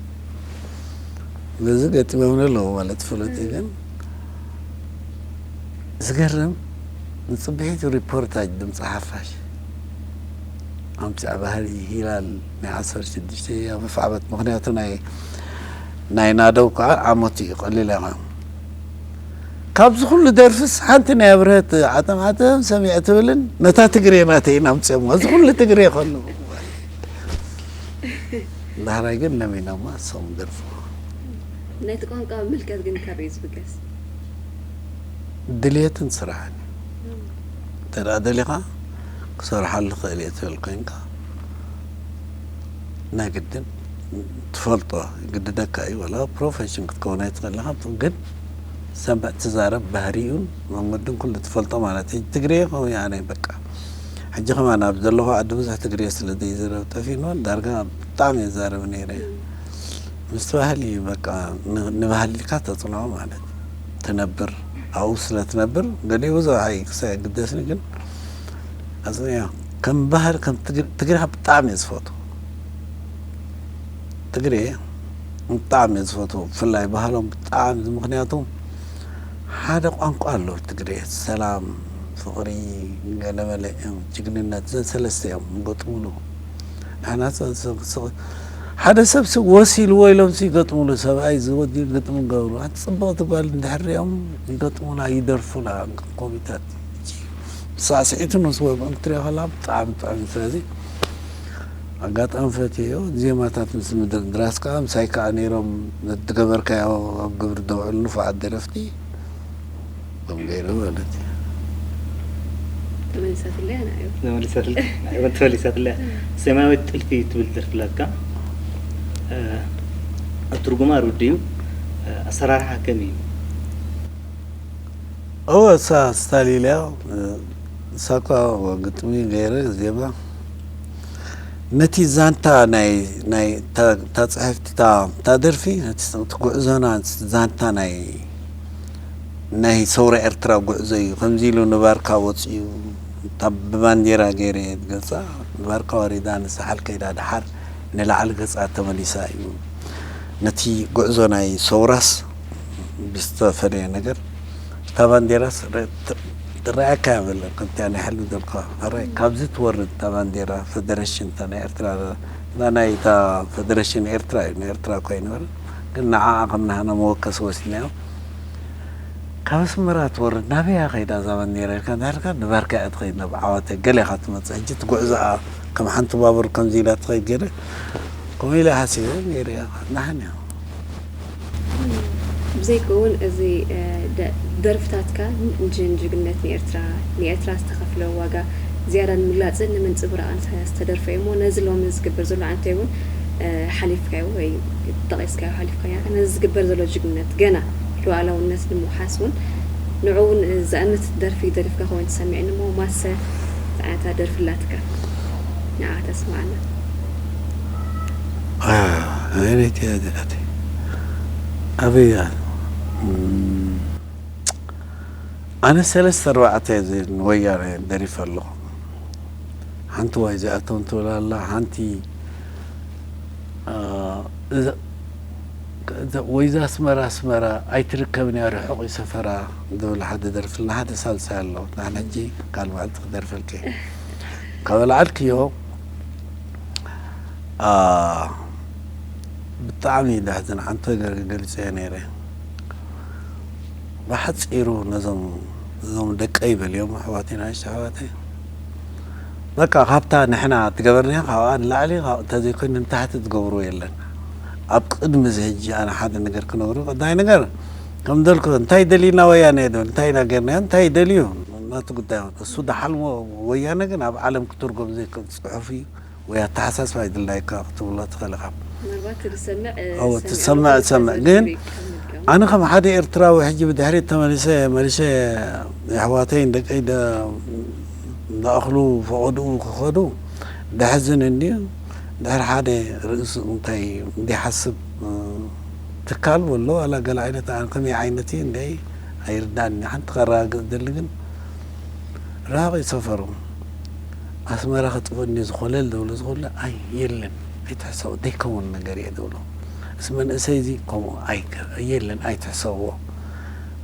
በዚ ገጢሞም ኣለዉ ማለት ፍሉጥ እዩ። ግን ዝገርም፣ ንጽብሒቱ ሪፖርታጅ ድምፂ ሓፋሽ ኣምፅኣ ባህሪ ሂላል ናይ ዓሰርተ ሽዱሽተ ኣብ ኣፍ ዓመት፣ ምኽንያቱ ናይ፣ ናይ ናደው ከዓ ዓመቱ እዩ፣ ቀሊል ኣይኮነን። ካብዚ ኩሉ ደርፍስ ሓንቲ ናይ ኣብርሀት ዓጠም ዓጠም ሰሚዐ ትብልን ነታ ትግሬ ናተይን ኣምፅኦምዋ። እዚ ኩሉ ትግሬ ከለዉ። ዳሕራይ ግን ለሚኖማ እሶም ደርፍዎ። ናይቲ ቋንቋ ምልከት ግን ካበይ እዩ ዝብገስ? ድልየትን ስራሕን እዩ። እንተ ደኣ ደሊኻ ክሰርሓሉ ክእል እየ ትብል ኮይንካ፣ ናይ ግድን ትፈልጦ ይግድደካ እዩ። ዋላ ፕሮፌሽን ክትከውን ኣይትኽእል ኢኻ፣ ግን ሰምዕ ትዛረብ ባህሪኡን መንገዱን ኩሉ ትፈልጦ ማለት እዩ። ትግርየ ከምኡ እዩ። ኣነ በቃ ሕጂ ከማን ኣብ ዘለኹ ዓዲ ብዙሕ ትግርየ ስለ ዘይዝረብ ጠፊእንወን ዳርጋ ብጣዕሚ እዛረብ ነይረ። ምስቲ ባህሊ በቃ ን-፣ ንባህሊ ኢልካ ተጽንዖ ማለት ትነብር፣ ኣብኡ ስለ ትነብር ገሊኡ ብዙሕ ኣይክሰ-፣ ኣይግደስን፣ ግን ኣጽንዮ። ከም ባህል፣ ከም ትግር-፣ ትግርኻ ብጣዕሚ እየ ዝፈትዎ። ትግርየ ብጣዕሚ እየ ዝፈትዎ። ብፍላይ ባህሎም ብጣዕሚ፣ ምኽንያቱ ሓደ ቋንቋ ኣለዉ ትግርየ። ሰላም፣ ፍቕሪ፣ ገለመለ እዮም። ጅግንነት፣ እዘን ሰለስተ እዮም ዝገጥሙሉ። ንሕና ሰ-፣ ሰ-፣ ሰ-፣ ሓደ ሰብ ሲ ወሲልዎ ኢሎም ሲ ይገጥሙሉ። ሰብኣይ ዝወዲ ግጥሚ ገብሩ። ኣቲ ጽብቕቲ ጓል እንድሕር ሪኦም ይገጥሙላ፣ ይደርፉላ። ኮሚታት ሳዕስዒቱ ምስ ወግኦም ክትሪኦ ከላ ብጣዕሚ ጥዑም። ስለዚ ኣጋጣሚ ፈትዮ ዜማታት ምስ ምድርድራስ ከዓ ምሳይ ከዓ ነይሮም። ነቲ ገበርካዮ ኣብ ግብሪ ደውዕሉ ንፉዓት ደረፍቲ ከም ገይሩ ማለት እዩ። ተመሊሳትለያ ንዓይ እውን። ተመሊሳትለ-፣ ንዓይ እውን ተመሊሳትለያ። ሰማያዊት ጥልፊ ትብል ደርፊ ኣላትካ። እ፣ ትርጉማ ርዱእ እዩ። እ፣ ኣሰራርሓ ከመይ እዩ? እወ፣ እሳ ስታይል ኢለያ። እሳ እኳ ግጥሚ ገይረ ዜማ። ነቲ ዛንታ ናይ፣ ናይ እታ፣ እታ ጽሕፍቲ፣ እታ፣ እታ ደርፊ፣ ነቲ፣ እቲ ጉዕዞና፣ እቲ ዛንታ ናይ፣ ናይ ሰውራ ኤርትራ ጉዕዞ እዩ። ከምዚ ኢሉ ንባርካ ወጺኡ፣ እታ ብባንዴራ ገይረ እየ ዝገልጻ። ንባርካ ወሪዳ፣ ንሳሕል ከይዳ፣ ደሓር ንላዕሊ ገጻ ተመሊሳ እዩ። ነቲ ጉዕዞ ናይ ሰውራስ ብዝተፈለየ ነገር፣ እታ ባንዴራስ ረ-፣ ት-፣ ትረኣየካ የብላን፣ ከምቲኣ ናይ ሕልሚ ዘልካ። ሕራይ፣ ካብዚ ትወርድ እታ ባንዴራ፣ ፈደረሽን እታ ናይ ኤርትራ፣ እታ ናይ እታ ፈደረሽን ኤርትራ እዩ፣ ናይ ኤርትራ እኳ ኣይነበረን፣ ግን ንዓኣ ከም ናህና መወከሲ ወሲድናዮ። ካብ ኣስመራ ትወርድ፣ ናበይ እያ ከይዳ እዛ ባንዴራ ኢልካ እንድሕር ኢልካ፣ ንባርካ እያ ትኸይድ፣ ናብ ዓዋተ ገለ ኢኻ ትመጽእ። ሕጂ እቲ ጉዕዞኣ ከም ሓንቲ ባቡር ከምዚ ኢላ ትኸይድ ገለ ከምኡ ኢለ ሓሲበ ነይረ። ናሕን እያ። ብዘይከውን እዚ እ፣ ደ- ደርፍታትካ ንጅን ጅግነት ንኤርትራ ንኤርትራ ዝተኸፍለ ዋጋ ዝያዳ ንምግላፅን ንምንፅብራቕን ዝተ- ዝተደርፈ እዩ እሞ ነዚ ሎሚ ዝግበር ዘሎ ኣንተ እውን እ፣ ሓሊፍካዮ ወይ ጠቒስካዮ ሓሊፍካዮ ነዚ ዝግበር ዘሎ ጅግነት ገና ሉዓላውነት ንምውሓስ እውን ንዑ እውን ዘእምት ደርፊ ደሪፍካ ከውን ተሰሚዕኒ እሞ ማሰ ዝዓይነታ ደርፊ ኣላትካ ንዓ ተስማዕና ኣበይቲ ኣበያ ኣነ ሰለስተ ኣርባዕተ ወያነ ደሪፈ ኣለኹ። ሓንቲ ዋይ ዝኣተውን ትብል ኣላ ሓንቲ ወይዛ ኣስመራ ኣስመራ ኣይትርከብን እያ ርሑቕ እዩ ሰፈራ ዝብል ሓደ ደርፍልና ሓደ ሳልሳይ ኣሎ። ንሕና ሕጂ ካልእ መዓልቲ ክደርፈልኪ ካብ ኣልዓልክዮ ብጣዕሚ ዳሕዝን ሓንቲ ነገር ገልጸ ነይረ። ብሓፂሩ ነዞም እዞም ደቀይ በልዮም ኣሕዋተይ ናእሽተ ኣሕዋተይ በቃ ካብታ ንሕና ትገበርና ካብኣ ንላዕሊ ተዘይኮይኑ ንታሕቲ ትገብርዎ የለን። ኣብ ቅድሚ እዚ ሕጂ ኣነ ሓደ ነገር ክነግሩ ቀዳይ ነገር ከም ደልኩ እንታይ ደሊና ወያነ ዶ እንታይ ኢና ገርናዮ እንታይ ደልዩ ናቱ ጉዳይ እሱ ደሓልሞ ወያነ ግን ኣብ ዓለም ክትርጎም ዘይክእል ፅሑፍ እዩ ወይ ኣተሓሳስባ ይድላይካ ክትብሎ ትኽእል ኢኻ። ምናልባት ዝሰምዕ እ፣ ኣዎ ሰሚዑ ትሰምዕ ከይተዘክር ትሰምዕ ግን ይከምልከም። ኣነ ከም ሓደ ኤርትራዊ ሕጂ ብድሕሪት ተመሊሰ መሊሰ የሕዋተይ ደቀይ ደ- ዝኣኽሉ ፈቐድኡ ክኸዱ ደሕዝን እንድዩ። ድሕሪ ሓደ ርእሱ እንታይ እንዲሓስብ እ፣ ትካል ወሎ ዋላ ገለ ዓይነት ኣነ ከመይ ዓይነት እዩ እንደ ኣይርዳእኒ ሓንቲ ከረጋግፅ ደሊ ግን ራቂ ሰፈሮም ኣስመራ ክጥበኒ ዝኾለል ዝብሉ ዝኾለ ኣይ የለን ኣይትሕሰቡ ዘይከውን ነገር እየ ዝብሎ። እስ መንእሰይ እዚ ከምኡ ኣይከ የለን ኣይትሕሰብዎ።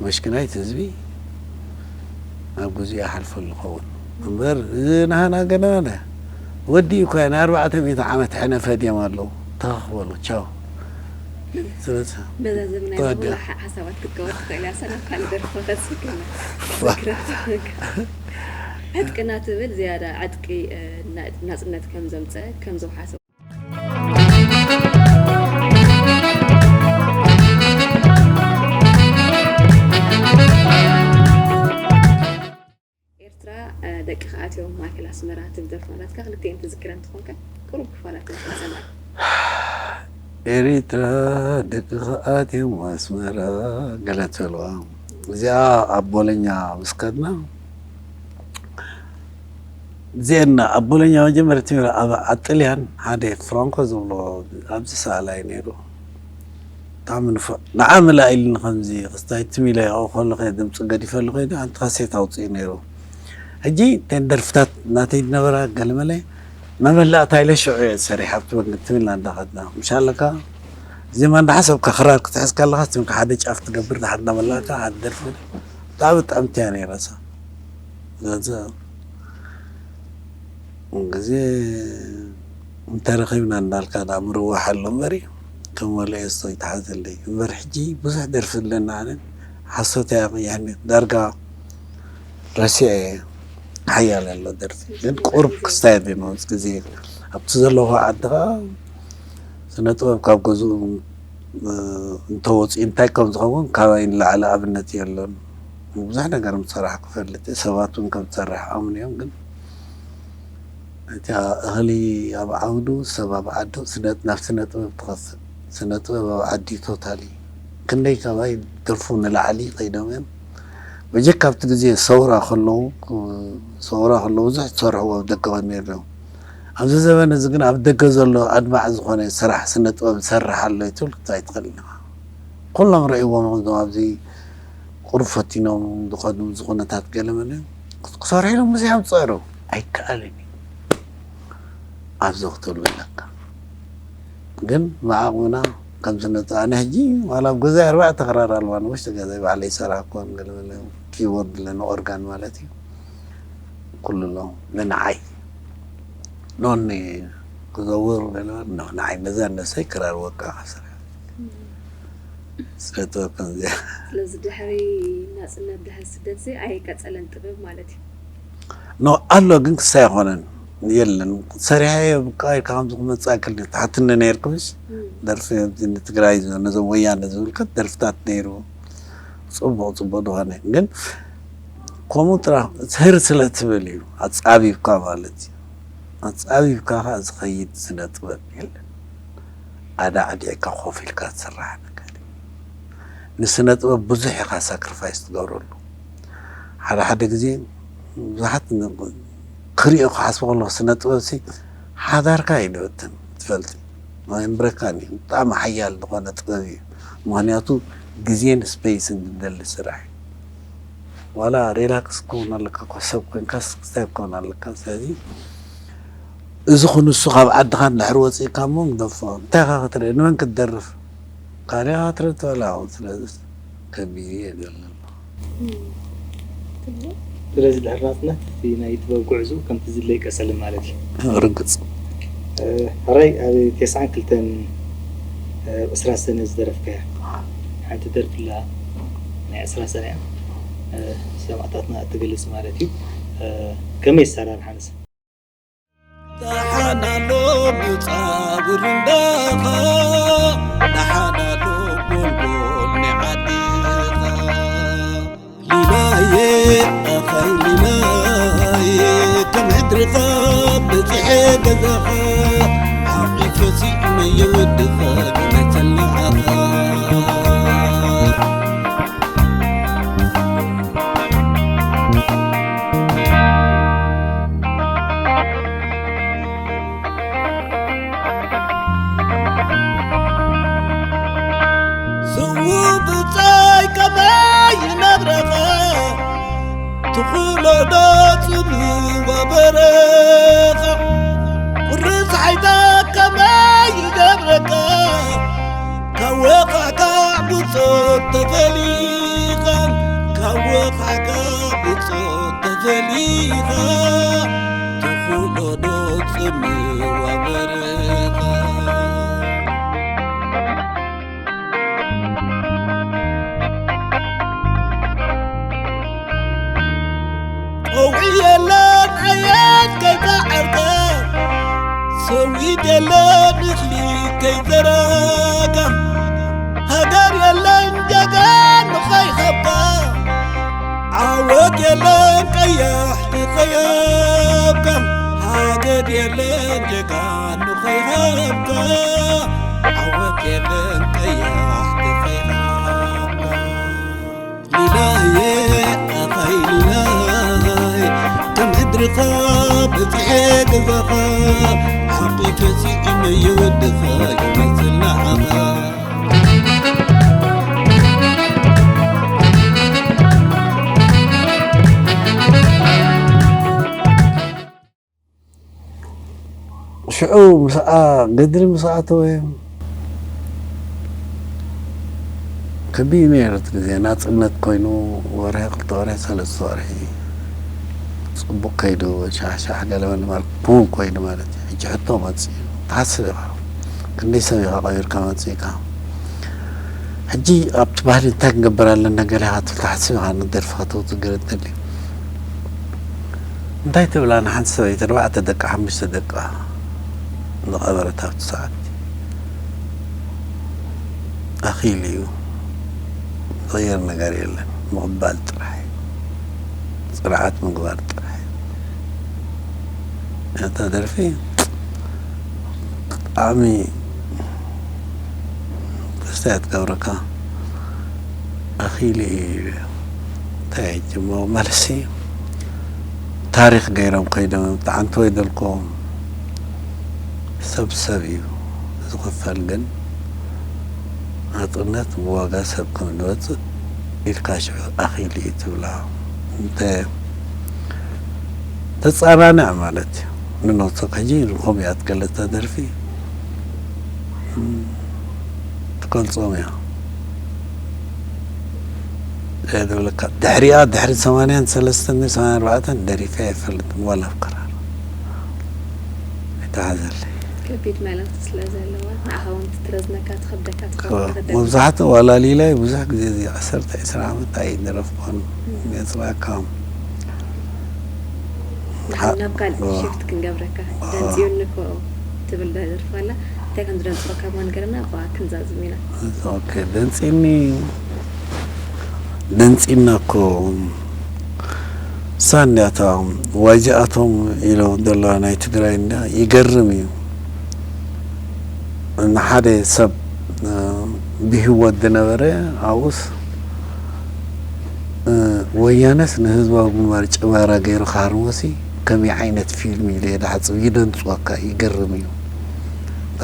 መሽኪናይት ህዝቢ ኣብ ግዜኡ ይሓልፈሉ ይኸውን እምበር እዚ ናህና ገና ወዲ እኳ ናይ ኣርባዕተ ሚእቲ ዓመት ሕነ ፈድዮም ኣለዉ። ተኸኽበሉ ቻው። ስለዚ በዛ ዘመናዊ ተወዲኣ። ዝኾነ ሓ- ሓሳባት ክትገብር ትኽእል እያ ሰላም ካልእ ደርፊ ከስክና ዕጥቅና ትብል ዝያዳ ዕጥቂ እ፣ ና- ናፅነት ከም ዘምፀ ከም ዘውሓሰ ኤርትራ እ፣ ደቂ ከኣትዮም ማእከል ኣስመራ ትብል ደርፊ ናትካ ክልቲኤን ትዝክረን ትኾንካ ቁሩብ ክፋላት ንሰምዕ ኤሪትራ ደቂ ከኣትዮም ኣስመራ ገለ ትብልዋ እዚኣ ኣብ ቦለኛ ምስ ከድና እዚአና ኣብ ቦለኛ መጀመርያ ትምህር ኣብ ኣጥልያን ሓደ ፍራንኮ ዝብሎ ኣብዚ ሰኣላይ ነይሩ። ብጣዕሚ ንፉዕ ንዓ ምላእ ኢልኒ ከምዚ ክስታይ ትም ኢለ ያው ከሎ ከ ድምፂ ገዲፈሉ ከይደ ሓንቲ ካሴት ኣውፅኡ ነይሩ። ሕጂ ተን ደርፍታት ናተይ ዝነበራ ገለመለ መመላእታ ኢለ ሽዑ እየ ሰሪሕ ኣብቲ መንገዲ ትም ኢልና እንዳኸድና ምሻለካ ዜማ እንዳሓሰብካ ክራር ክትሕዝ ከለካ ትምካ ሓደ ጫፍ ትገብር ድሓር እንዳመላእካ ሓደ ደርፊ ብጣዕሚ ጥዕምቲ እያ ነይራሳ ስለዚ ግዜ እንተረኺብና እንዳልካ ዳ ምርዋሕ ኣሎ እምበሪ ከም ወልኤ ስቶ ይተሓዘለይ እምበር ሕጂ ብዙሕ ደርፊ ኣለና ኣነ ሓሶት እያ ቅያኒ ዳርጋ ረሲዐ ሓያል ኣሎ ደርፊ ግን ቁርብ ክስታይ ዲኖስ ግዜ ኣብቲ ዘለኹ ዓዲ ከዓ ስነ ጥበብ ካብ ገዝኡ እንተወፂኡ እንታይ ከም ዝኸውን ካባይ ንላዕሊ ኣብነት የለን። ብዙሕ ነገር ምሰራሕ ክፈልጥ እየ፣ ሰባት እውን ከም ዝሰርሕ ኣምን እዮም። ግን እቲ እኽሊ ኣብ ዓውዱ ሰብ ኣብ ዓዱ ስነ- ናብ ስነ ጥበብ ትኸስእ። ስነ ጥበብ ኣብ ዓዲ ቶታሊ ክንደይ ካባይ ደርፉ ንላዕሊ ከይዶም እዮም። በጀካ ኣብቲ ግዜ ሰውራ ከለዉ ሰውራ ከለዉ ብዙሕ ዝሰርሕዎ ኣብ ደገ ከድሚ ኣለዉ። ኣብዚ ዘበን እዚ ግን ኣብ ደገ ዘሎ ኣድማዕ ዝኾነ ስራሕ ስነ ጥበብ ዝሰርሕ ኣሎ ትብል ክትታይ ትኽእል ኢኻ። ኩሎም ረእይዎም እዞም ኣብዚ ቁሩብ ፈቲኖም ዝኸዱ እዚ ኩነታት ገለ መለ ክሰርሑ ኢሎም ብዙሕ እዮም ዝፀሩ ኣይከኣልን እዩ ኣብዚ ክትብል ኣለካ። ግን ብዓቕምና ከም ስነ ጥበብ ኣነ ሕጂ ዋላ ኣብ ገዛይ ኣርባዕተ ክራር ኣለዋ ንውሽጢ ገዛይ ባዕለይ ይሰርሓ እኮ ገለ መለ ኪቦርድ ኣለኒ ኦርጋን ማለት እዩ ኩሉ ኣሎ ንንዓይ ኖኒ ክዘውር ገለ ኖ ንዓይ ነዛ ነሰይ ክራር ወቃ ክሰርሕ ስነ ጥበብ ከምዚኣ ስለዚ ድሕሪ ናፅነት ድሕሪ ስደት ዚ ኣይቀፀለን ጥበብ ማለት እዩ ኖ ኣሎ ግን ክሳይ ኣይኮነን የለን። ሰሪሐዮ ብቃ ኢልካ ከምዚ ክመጽእ ኣይክእልን እዩ። ትሓትኒ ነይርኩምስ ደርፊ ንትግራይ፣ ነዞም ወያነ ዝምልከት ደርፍታት ነይሩ። ጽቡቕ፣ ጽቡቕ ዝኾነ ግን ከምኡ ጥራሕ ህር ስለ ትብል እዩ ኣጻቢብካ ማለት እዩ። ኣጻቢብካ ከኣ ዝኸይድ ስነ ጥበብ የለን። ኣዳዕዲዕካ ኮፍ ኢልካ ዝስራሕ ነገር እዩ። ንስነ ጥበብ ብዙሕ ኢኻ ሳክሪፋይስ ትገብረሉ። ሓደ ሓደ ግዜ ብዙሓት ን-፣ ክሪኦ ክሓስቦ ከለኹ ስነ ጥበብ ሲ ሓዳርካ እዩ ድበትን ትፈልጥ። የንብረካን እዩ። ብጣዕሚ ሓያል ዝኾነ ጥበብ እዩ። ምኽንያቱ ግዜን ስፔይስን ዝደሊ ስራሕ እዩ። ዋላ ሪላክስ ክኸውን ኣለካ እኮ፣ ሰብ ኮይንካስ ክስታይ ክኸውን ኣለካ። ስለዚ እዚ ክንሱ ካብ ዓድኻ እንድሕር ወፂእካ እሞ ንደፎ። እንታይ ኢኻ ክትርኢ? ንመን ክትደርፍ? ካልእ ኢኻ ክትርኢ ትበላ። ስለዚ ከቢድ እዩ የለን። እም፣ ትብሎ። ስለዚ ድሕሪ ናጽነት እቲ ናይ ጥበብ ጉዕዞ ከምቲ ዝድለ ይቀጸልን ማለት እዩ። ርግጽ። እ፣ ሕራይ ኣብ ተስዓን ክልተን፣ እ፣ ዕስራ ሰነ ዝደረፍካያ ሓንቲ ደርፊ ኣላ፣ ናይ ዕስራ ሰነ እያ። እ፣ ሰማእታትና እትገልጽ ማለት እዩ። እ፣ ከመይ ኣሰራርሓ ንሳ? ደሓን ኣሎ ምጻ ብርንዳኻ፣ ደሓን ኣሎ ጎልጎል ናይ ዓድኻ። ሊላየ ኣኸይ ሊላየ፣ ከም ሕድርኻ በጺሐ ገዛኻ፣ ሓቒፈ ስኢመ የወድኻ፣ ይመተል ንዓኻ። ስዉእ ብጻይ ከመይ ይነብረኻ፣ ትኽእሎ ዶ ጽምዋ በረኻ፣ ቁሪ ጸሓይታ ከመይ ይገብረካ፣ ካብ ወቓዕካ ብጾት ተፈሊኻ፣ ካብ ወቓዕካ ብጾት ተፈሊኻ፣ ትኽእሎ ዶ ጽምዋ በረኻ። ቀውዒ የለን ኣየት ከይተዓርካ፣ ሰዊት የለን እኽሊ ከይዘራእካ፣ ሃገር የለን ጀጋኑ ከይሃብካ፣ ዓወት የለን ቀያሕቲ ከይሃብካ፣ ሃገር የለን ጀጋኑ ከይሃብካ፣ ዓወት የለን ቀያሕቲ ከይሃብካ። ሊላየ ኣኻይ ሊላይ፣ ከም ሕድርኻ በጺሐ ገዛኻ፣ ሓቒፈ ስኢመ የወድኻ ይመስል ንዓኻ። ሽዑ ምስኣ ገድሊ ምስ ኣተወ ከቢድ ነይሩ እቲ ግዜ። ናጽነት ኮይኑ ወርሒ፣ ክልተ ወርሒ፣ ሰለስተ ወርሒ ጽቡቕ ከይዱ፣ ሻሕሻሕ ገለ መለ ማለት ቡም ኮይኑ ማለት እዩ። ሕጂ ሕቶ መጽኡ፣ ትሓስብ ኢኻ። ክንደይ ሰብ ኢኻ ቀቢርካ መጺእካ? ሕጂ ኣብቲ ባህሊ እንታይ ክንገብር ኣለና ገለ ኢኻ ትብል፣ ትሓስብ ኢኻ፣ ንደርፊ ከተውጽእ ገለ እንተልዩ። እንታይ ትብላ ንሓንቲ ሰበይቲ ኣርባዕተ ደቃ ሓሙሽተ ደቃ ዝቐበረት ኣብቲ ሰዓት? ኣኺሉ እዩ። ዝቕየር ነገር የለን። ምቕባል ጥራሕ እዩ። ጽንዓት ምግባር ጥራሕ እዩ። እታ ደርፊ ብጣዕሚ ደስታ እያ ትገብረካ። ኣኺሉ እዩ። እንታይ ሕጂ እሞ መልሲ ታሪኽ ገይሮም ከይዶም ብጣዕሚ ተወይደልኩም። ሰብ ሰብ እዩ ዝኽፈል፣ ግን ናጽነት ብዋጋ ሰብ ከም ዝመጽእ ኢልካ ሽዑ ኣኺሉ እዩ ትብላ። እንተ ተጻናንዕ ማለት እዩ። ንነብሰካ ሕጂ ንኸም እያ ትገልጽ እታ ደርፊ። እም፣ ትገልጾም እያ። እያ ትብለካ። ድሕሪኣ፣ ድሕሪ ሰማንያን ሰለስተን ሰማንያን ኣርባዕተን ደሪፈ ኣይፈልጥን፣ ዋላ ኣብ ክራር። ኣይተሓዘለይ። ከቢድ መልእኽቲ ስለ ዘለዋ፣ ንዓኻ እውን ትረዝነካ፣ ትኸብደካ ትኸውን ትኽእል። መብዛሕትኡ ዋላ ሊላይ ብዙሕ ግዜ እዚ ዓሰርተ ዒስራ ዓመት ኣይደረፍኩን። እም። የጽላእካ። ናብ ካልእ ሽፍት ክንገብረካ። ደንጽዩኒ እኮ ትብል ደርፊ ኣላ። እንታይ ከም ዝደንጽወካ እኳ ንገረና፣ ብኣ ክንዛዝም ኢና። ኦኬ፣ ደንጺኒ ደንጺና እኮ ሳንያታ ዋይዚኣቶም ኢሎም ዘለዋ ናይ ትግራይ እንዳ ይገርም እዩ። ንሓደ ሰብ ብህይወት ዝነበረ ኣብኡስ ወያነስ ንህዝባዊ ግንባር ጭባራ ገይሩ ክሃርሞሲ ከመይ ዓይነት ፊልም ኢለ እየ ዝሓጽብ። ይደንጽወካ፣ ይገርም እዩ።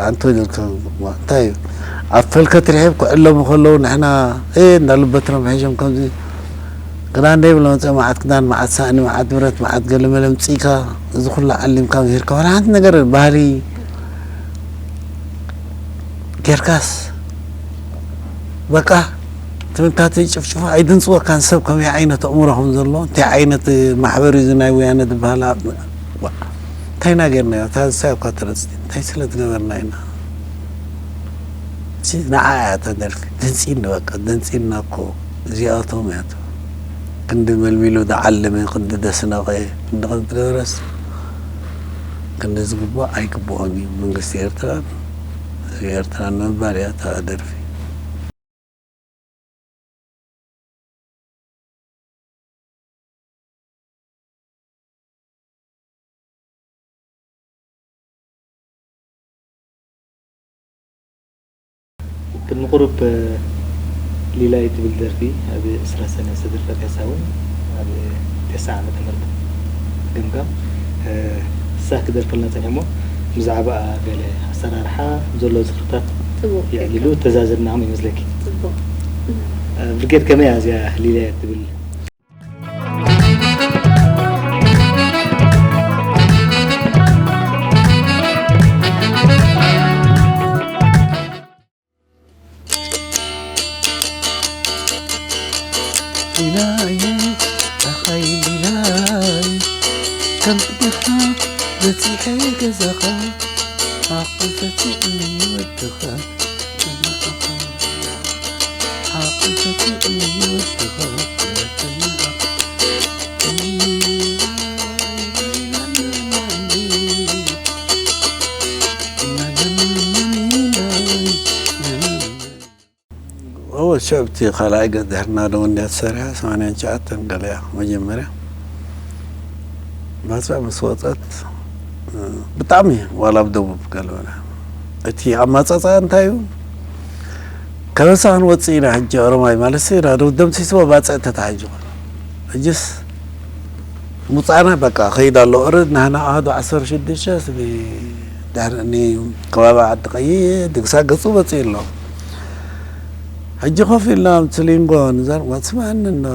ኣንቶ ኢልካ እንታይ እዩ? ኣብ ፈልከት ርሒብ ክዕለሙ ከለዉ ንሕና እ እንዳልበትሮም ሒዞም ከምዚ ክዳን ደይብሎ መፀ መዓት ክዳን መዓት ሳእኒ መዓት ብረት መዓት ገለመለ ምፅኢካ እዚ ኩሉ ዓሊምካ ምሂርካ ዋላ ሓንቲ ነገር ባህሊ ጌርካስ በቃ ትምንታተይ ጭፍጭፉ ኣይድንፅወካን። ሰብ ከመይ ዓይነት ኣእምሮ ከም ዘሎ እንታይ ዓይነት ማሕበር እዩ እዚ ናይ ወያነ ዝበሃል እንታይ ኢና ጌርናዮ? እታ ንሳ እኳ ተረፅቲ እንታይ ስለ ዝገበርና ኢና? ንዓ እያ እታ ደርፊ ደንፂኒ በቃ ደንፂና እኮ እዚኣቶም እያ ክንዲ መልሚሉ ዝዓለመ ክንዲ ደስነቐ ክንዲ ከም ዝገበረስ ክንዲ ዝግባእ ኣይግብኦን እዩ መንግስቲ ኤርትራን ህዝቢ ኤርትራን ንምባል እያ እታ ደርፊ። ቅድሚ ቁሩብ ሊላይ ትብል ደርፊ ኣብ ዕስራ ሰነ ዝተደርፈት እያ። እሳ እውን ኣብ ቴስዓ ዓመተ ምህረት ገምጋም እሳ ክደርፈልና ጸኒሑ እሞ ብዛዕባኣ ገለ ኣሰራርሓ ዘሎ ዝኽርታት የዕሊሉ ተዛዘብናኹም ይመስለኪ። ብርጌድ ከመይ እያ እዚኣ ሊላይ ትብል? ሊላይ ኣኻይ ሊላይ ከም ጽድኻ በጺሐ ገዛኻ ሓቕፈትኒ ወድኻ እወ ሽዑ እቲ ካልኣይ ገጽ ድሕርና ደው እንድያ ተሰሪሓ ሰማንያን ትሽዓተን ገለ እያ መጀመርያ ባጽዕ ምስ ወጸት ብጣዕሚ ዋላ ኣብ ደቡብ ገለ በለ እቲ ኣማጻጽኣ እንታይ እዩ ከበሳ ክንወጽእ ኢና ሕጂ ኦሮማይ ማለት ሲ ደው ደምሲስዎ ባጽዕ ተታሒዙ ሕጅስ ሙጻና በቃ ከይድ ኣሎ ኦረድ ናህና ኣሃዱ ዓሰርተ ሽዱሽተ ስቢ ድሕሪ እኒ ከባቢ ዓዲ ቀይሕ ድግሳ ገጹ መጽኡ ኣሎ ሕጂ ኮፍ ኢልና ምስ ሊንጎ ንዘር ወጽማኒ እንዶ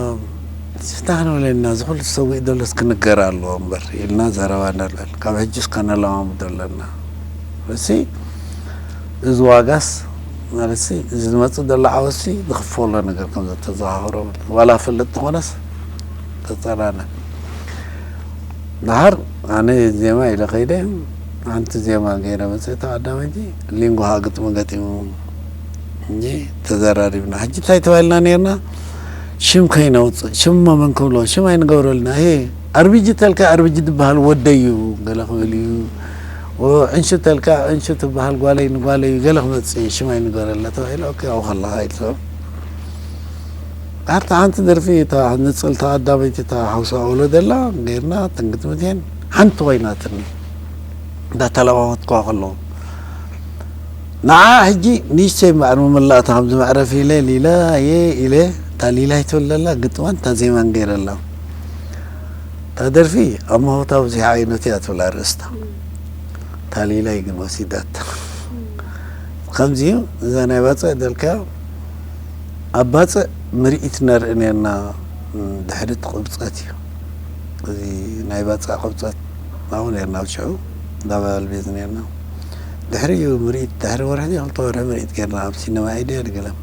ስታህን ወለና ዝኹሉ ሰዊእ ደሎስ ክንገር ኣለዎ እምበር ኢልና ዘረባ ነለን ካብ ሕጂ እስከ ነለማምዶ ኣለና እሲ እዚ ዋጋስ ማለት እዚ ዝመጽእ ዘሎ ዓወትሲ ዝኽፈሎ ነገር ከም ዘተዘዋወሮ ዋላ ፈልጥ ዝኾነስ ተጸናነ ድሓር ኣነ ዜማ ኢለ ከይደ ሓንቲ ዜማ ገይረ መጽእ ተቐዳመይቲ ሊንጎ ሃ ግጥሚ ገጢሙ እንጂ ተዘራሪብና ሕጂ እንታይ ተባሂልና ነርና ሽም ከይነውፅእ ሽም መን ክብሎ ሽም ኣይንገብረልና ይሄ ኣርቢጂ ተልካ ኣርቢጂ ዝበሃል ወደይ እዩ ገለ ክብል እዩ ዕንሹ ተልካ ዕንሹ ትበሃል ጓለይ ንጓለይ እዩ ገለ ክመፅእ እዩ ሽም ኣይንገረላ ተባሂሉ ኦኬ ኣብኡ ከለካ ኢሉ ሰብ ኣርታ ሓንቲ ደርፊ እታ ንፅል ተቐዳመይቲ እታ ሓውሳ ወሎ ደላ ገይርና ተንግጥምት እየን ሓንቲ ኮይናትኒ እንዳተለማመጥኩዋ ከለዉ ንዓ ሕጂ ንእሽተይ እምበኣር መመላእታ ከምዚ መዕረፊ ኢለ ሊላየ ኢለ እታ ሊላይ ትብል ዘላ ግጥማን እታ ዜማን ገይረ ኣላ እታ ደርፊ ኣብ መሆታ ብዙሕ ዓይነት እያ ትብል ኣርእስታ እታ ሊላይ ግን ወሲዳታ ከምዚ እዩ እዛ ናይ ባፅዕ ደልካዮ ኣብ ባፅዕ ምርኢት ነርኢ ነርና ድሕሪ እቲ ቅብፀት እዩ እዚ ናይ ባፅዕ ቅብፀት ኣብኡ ነርና ኣብ ሽዑ እንዳ ባልቤዝ ነርና ድሕሪ እዩ ምርኢት ድሕሪ ወርሒ ክልተ ወርሒ ምርኢት ገርና ኣብ ሲነማ ኢድያ ድገለም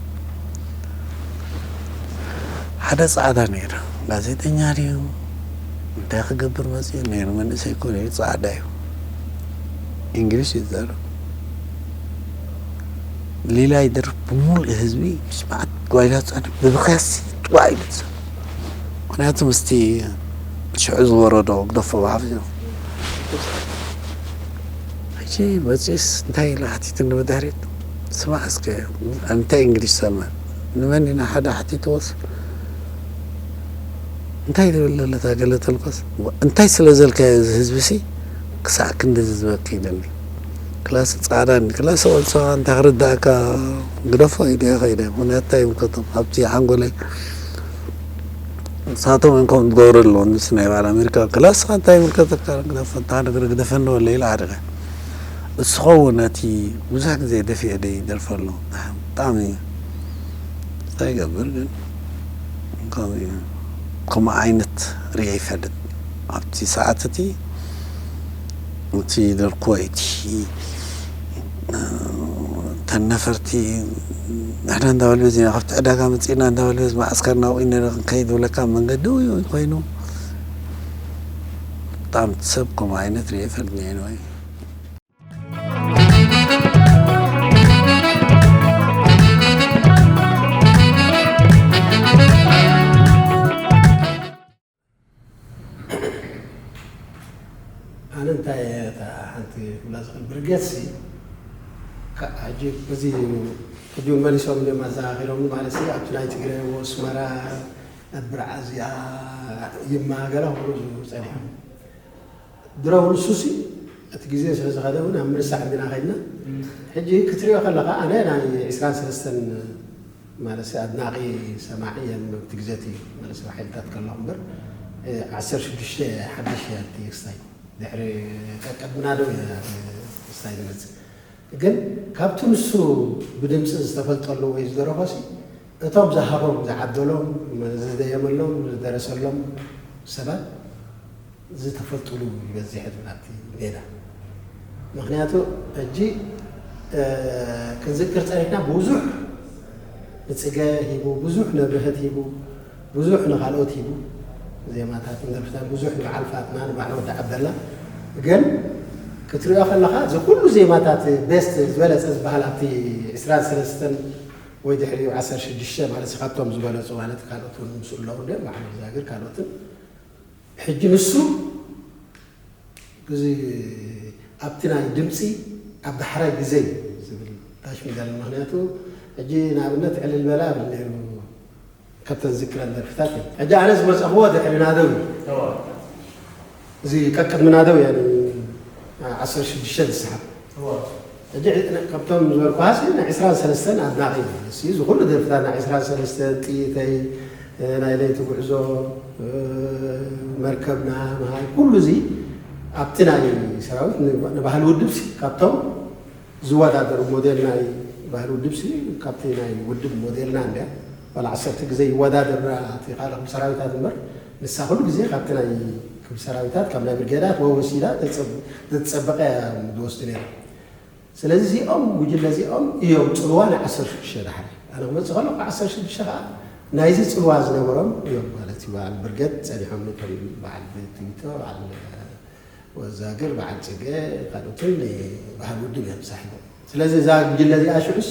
ሓደ ፃዕዳ ነይሩ ጋዜጠኛ ድዩ እንታይ ክገብር መፅኡ ነይሩ መንእሰይ እኮ ነይሩ ፃዕዳ እዩ እንግሊሽ ይዛረብ ሌላ ይደርፍ ብምሉእ ህዝቢ ምስ መዓት ጓይላ ፃዕዳ ብብኽያስ ጥዋ ኢሉ ዝዛረብ ምክንያቱ ምስቲ ሽዑ ዝወረዶ ግደፎ ብሓፍ ሕጂ መፂኡስ እንታይ ኢለ ሓቲትኒ ብድሕሪት? ስማዕ እስከ፣ እንታይ እንግሊሽ ሰምዕ? ንመን ኢና ሓደ ሓቲትዎስ? እንታይ ትብል ዘለታ ገለ ተልኮስ? እንታይ ስለ ዘልካዮ እዚ ህዝቢ ሲ ክሳዕ ክንድዚ ዝበኪ ኢለኒ። ክላስ ፃዕዳ እንዲ ክላስ ቆልፃ እንታይ ክርዳእካ? ግደፎ ኢለ ከይደ። ምክንያቱ እንታይ ይምልከቶም? ኣብቲ ሓንጎለይ ንሳቶም እዮም ከምኡ ዝገብሩ ኣለዉ። ንስ ናይ በዓል ኣሜሪካ ክላስ እንታይ ይምልከተካ? ግደፎ፣ እንታ ነገር ግደፈኒ በለ ኢለ ዓሪቐ። እሱ ኸውን ነቲ ብዙሕ ግዜ ደፊኤ ደይ ደርፈሉ። ብጣዕሚ እንታይ ይገብር ግን ከምኡ እዩ። ከምኡ ዓይነት ርየ ይፈልጥ። ኣብቲ ሰዓት እቲ እቲ ደርኮ እቲ ተን ነፈርቲ ንሕና እንዳበል በዚ ኢና ካብቲ ዕዳጋ መፂእና እንዳበል በዚ መዓስከር ናብኡ ነረ ክንከይድ ብለካ መንገዲ ውይ ውይ ኮይኑ ብጣዕሚ ሰብ ከምኡ ዓይነት ርየ ይፈልጥ ነየ። ኣነ እንታይ እየ እታ ሓንቲ ክብላ ዝኽእል ብርጌድ ሲ፣ ካ-፣ ሕጂ በዚ ሕጂ እውን መሊሶም እዮም ኣዘኻኺሮም ማለት ሲ፣ ኣብቲ ናይ ትግረ፣ ኣስመራ፣ ብርዓ እዚኣ፣ ይማ ገለ ክብሉ ዝጸኒሖም። ድሮ እውን እሱ ሲ፣ እቲ ግዜ ስለ ዝኸደ እውን ኣብ ምርሳዕ እንዲና ከይድና። ሕጂ ክትሪኦ ከለኻ ኣነ ናይ ዕስራን ሰለስተን ማለት ኣድናቒ ሰማዒ እየ። ኣብቲ ግዜ እቲ ማለት ሓይልታት ከለኹ እምበር፣ እ፣ ዓሰርተ ሽዱሽተ ሓድሽ እያ እቲ ክስታይ። ድሕሪ ቀቀድምና ደው እያ እቲ ክስታይ ዝመጽእ። ግን ካብቲ ንሱ ብድምጺ ዝተፈልጠሉ ወይ ዝደረፎ ሲ፣ እቶም ዝሃቦም፣ ዝዓደሎም፣ ዝደየመሎም፣ ዝደረሰሎም ሰባት ዝተፈልጥሉ ይበዝሕ ህዝቢ ናብቲ ሜዳ። ምኽንያቱ ሕጂ፣ እ፣ ክንዝክር ጸኒሕና ብዙሕ ንጽገ ሂቡ፣ ብዙሕ ነብርሀት ሂቡ፣ ብዙሕ ንኻልኦት ሂቡ፣ ዜማታትን ደርፍታትን ብዙሕ ንበዓል ፋጥና፣ ንበዓል ወዲ ዓብደላ። ግን ክትሪኦ ከለኻ እዚ ኩሉ ዜማታት ቤስት ዝበለጸ ዝበሃል ኣብቲ ዕስራን ሰለስተን ወይ ድሕሪኡ ዓሰርተ ሽዱሽተ ማለት ካብቶም ዝበለጹ ማለት ካልኦት እውን ምስኡ ኣለዉ እንድዮም፣ በዓል ዛግር ካልኦትን። ሕጂ ንሱ እዚ ኣብቲ ናይ ድምጺ ኣብ ዳሕራይ ግዜ እዩ ዝብል ታሽ ሚዛን። ምኽንያቱ ሕጂ ንኣብነት ዕልል በላ ይብል ነይሩ፣ ካብተን ዝክረን ደርፍታት እዩ። ሕጂ ኣነ ዝመጸኽዎ ድሕሪ ናደው እዩ። እዋ። እዚ ቀቅድሚ ናደው እያ ን-፣ ዓሰርተ ሽዱሽተ ዝሰሓብ። እዋ። ሕጂ ካብቶም ዝበልኩሃሲ ናይ ዕስራን ሰለስተን ኣድናቒ እዩ። እዚ ኩሉ ደርፍታት ናይ ዕስራን ሰለስተን ጥይተይ፣ እ፣ ናይ ለይቲ ጉዕዞ፣ እ፣ መርከብና፣ መሃይ፣ ኩሉ እዚ ኣብቲ ናይ ሰራዊት ን-፣ ንባህሊ ውድብ ሲ ካብቶም ዝወዳደሩ ሞዴል ናይ ባህሊ ውድብ ሲ ካብቲ ናይ ውድብ ሞዴልና እንድያ። ዋላ ዓሰርተ ግዜ ይወዳደር እቲ ካልእ ክፍሊ ሰራዊታት እምበር፣ ንሳ ኩሉ ግዜ ካብቲ ናይ ክፍሊ ሰራዊታት፣ ካብ ናይ ብርጌዳት ወወሲዳ ተጸብ-፣ ተጸበቐ እያ ዝወስዱ ነይራ። ስለዚ እዚኦም፣ ጉጅለ እዚኦም እዮም ጽልዋ ናይ ዓሰርተ ሽዱሽተ ዳሕሪ። ኣነ ክመጽእ ከለኹ ዓሰርተ ሽዱሽተ ከኣ ናይዚ ጽልዋ ዝነበሮም እዮም ማለት እዩ። በዓል ብርጌድ ጸኒሖም፣ ነቶም በዓል ቤት ትምህርቲ፣ በዓል ወዛግር፣ በዓል ጽገ፣ ካልኦትን ናይ ባህሊ ውድብ እዮም ሳሒቦም። ስለዚ እዛ ጉጅለ እዚኣ ሽዑስ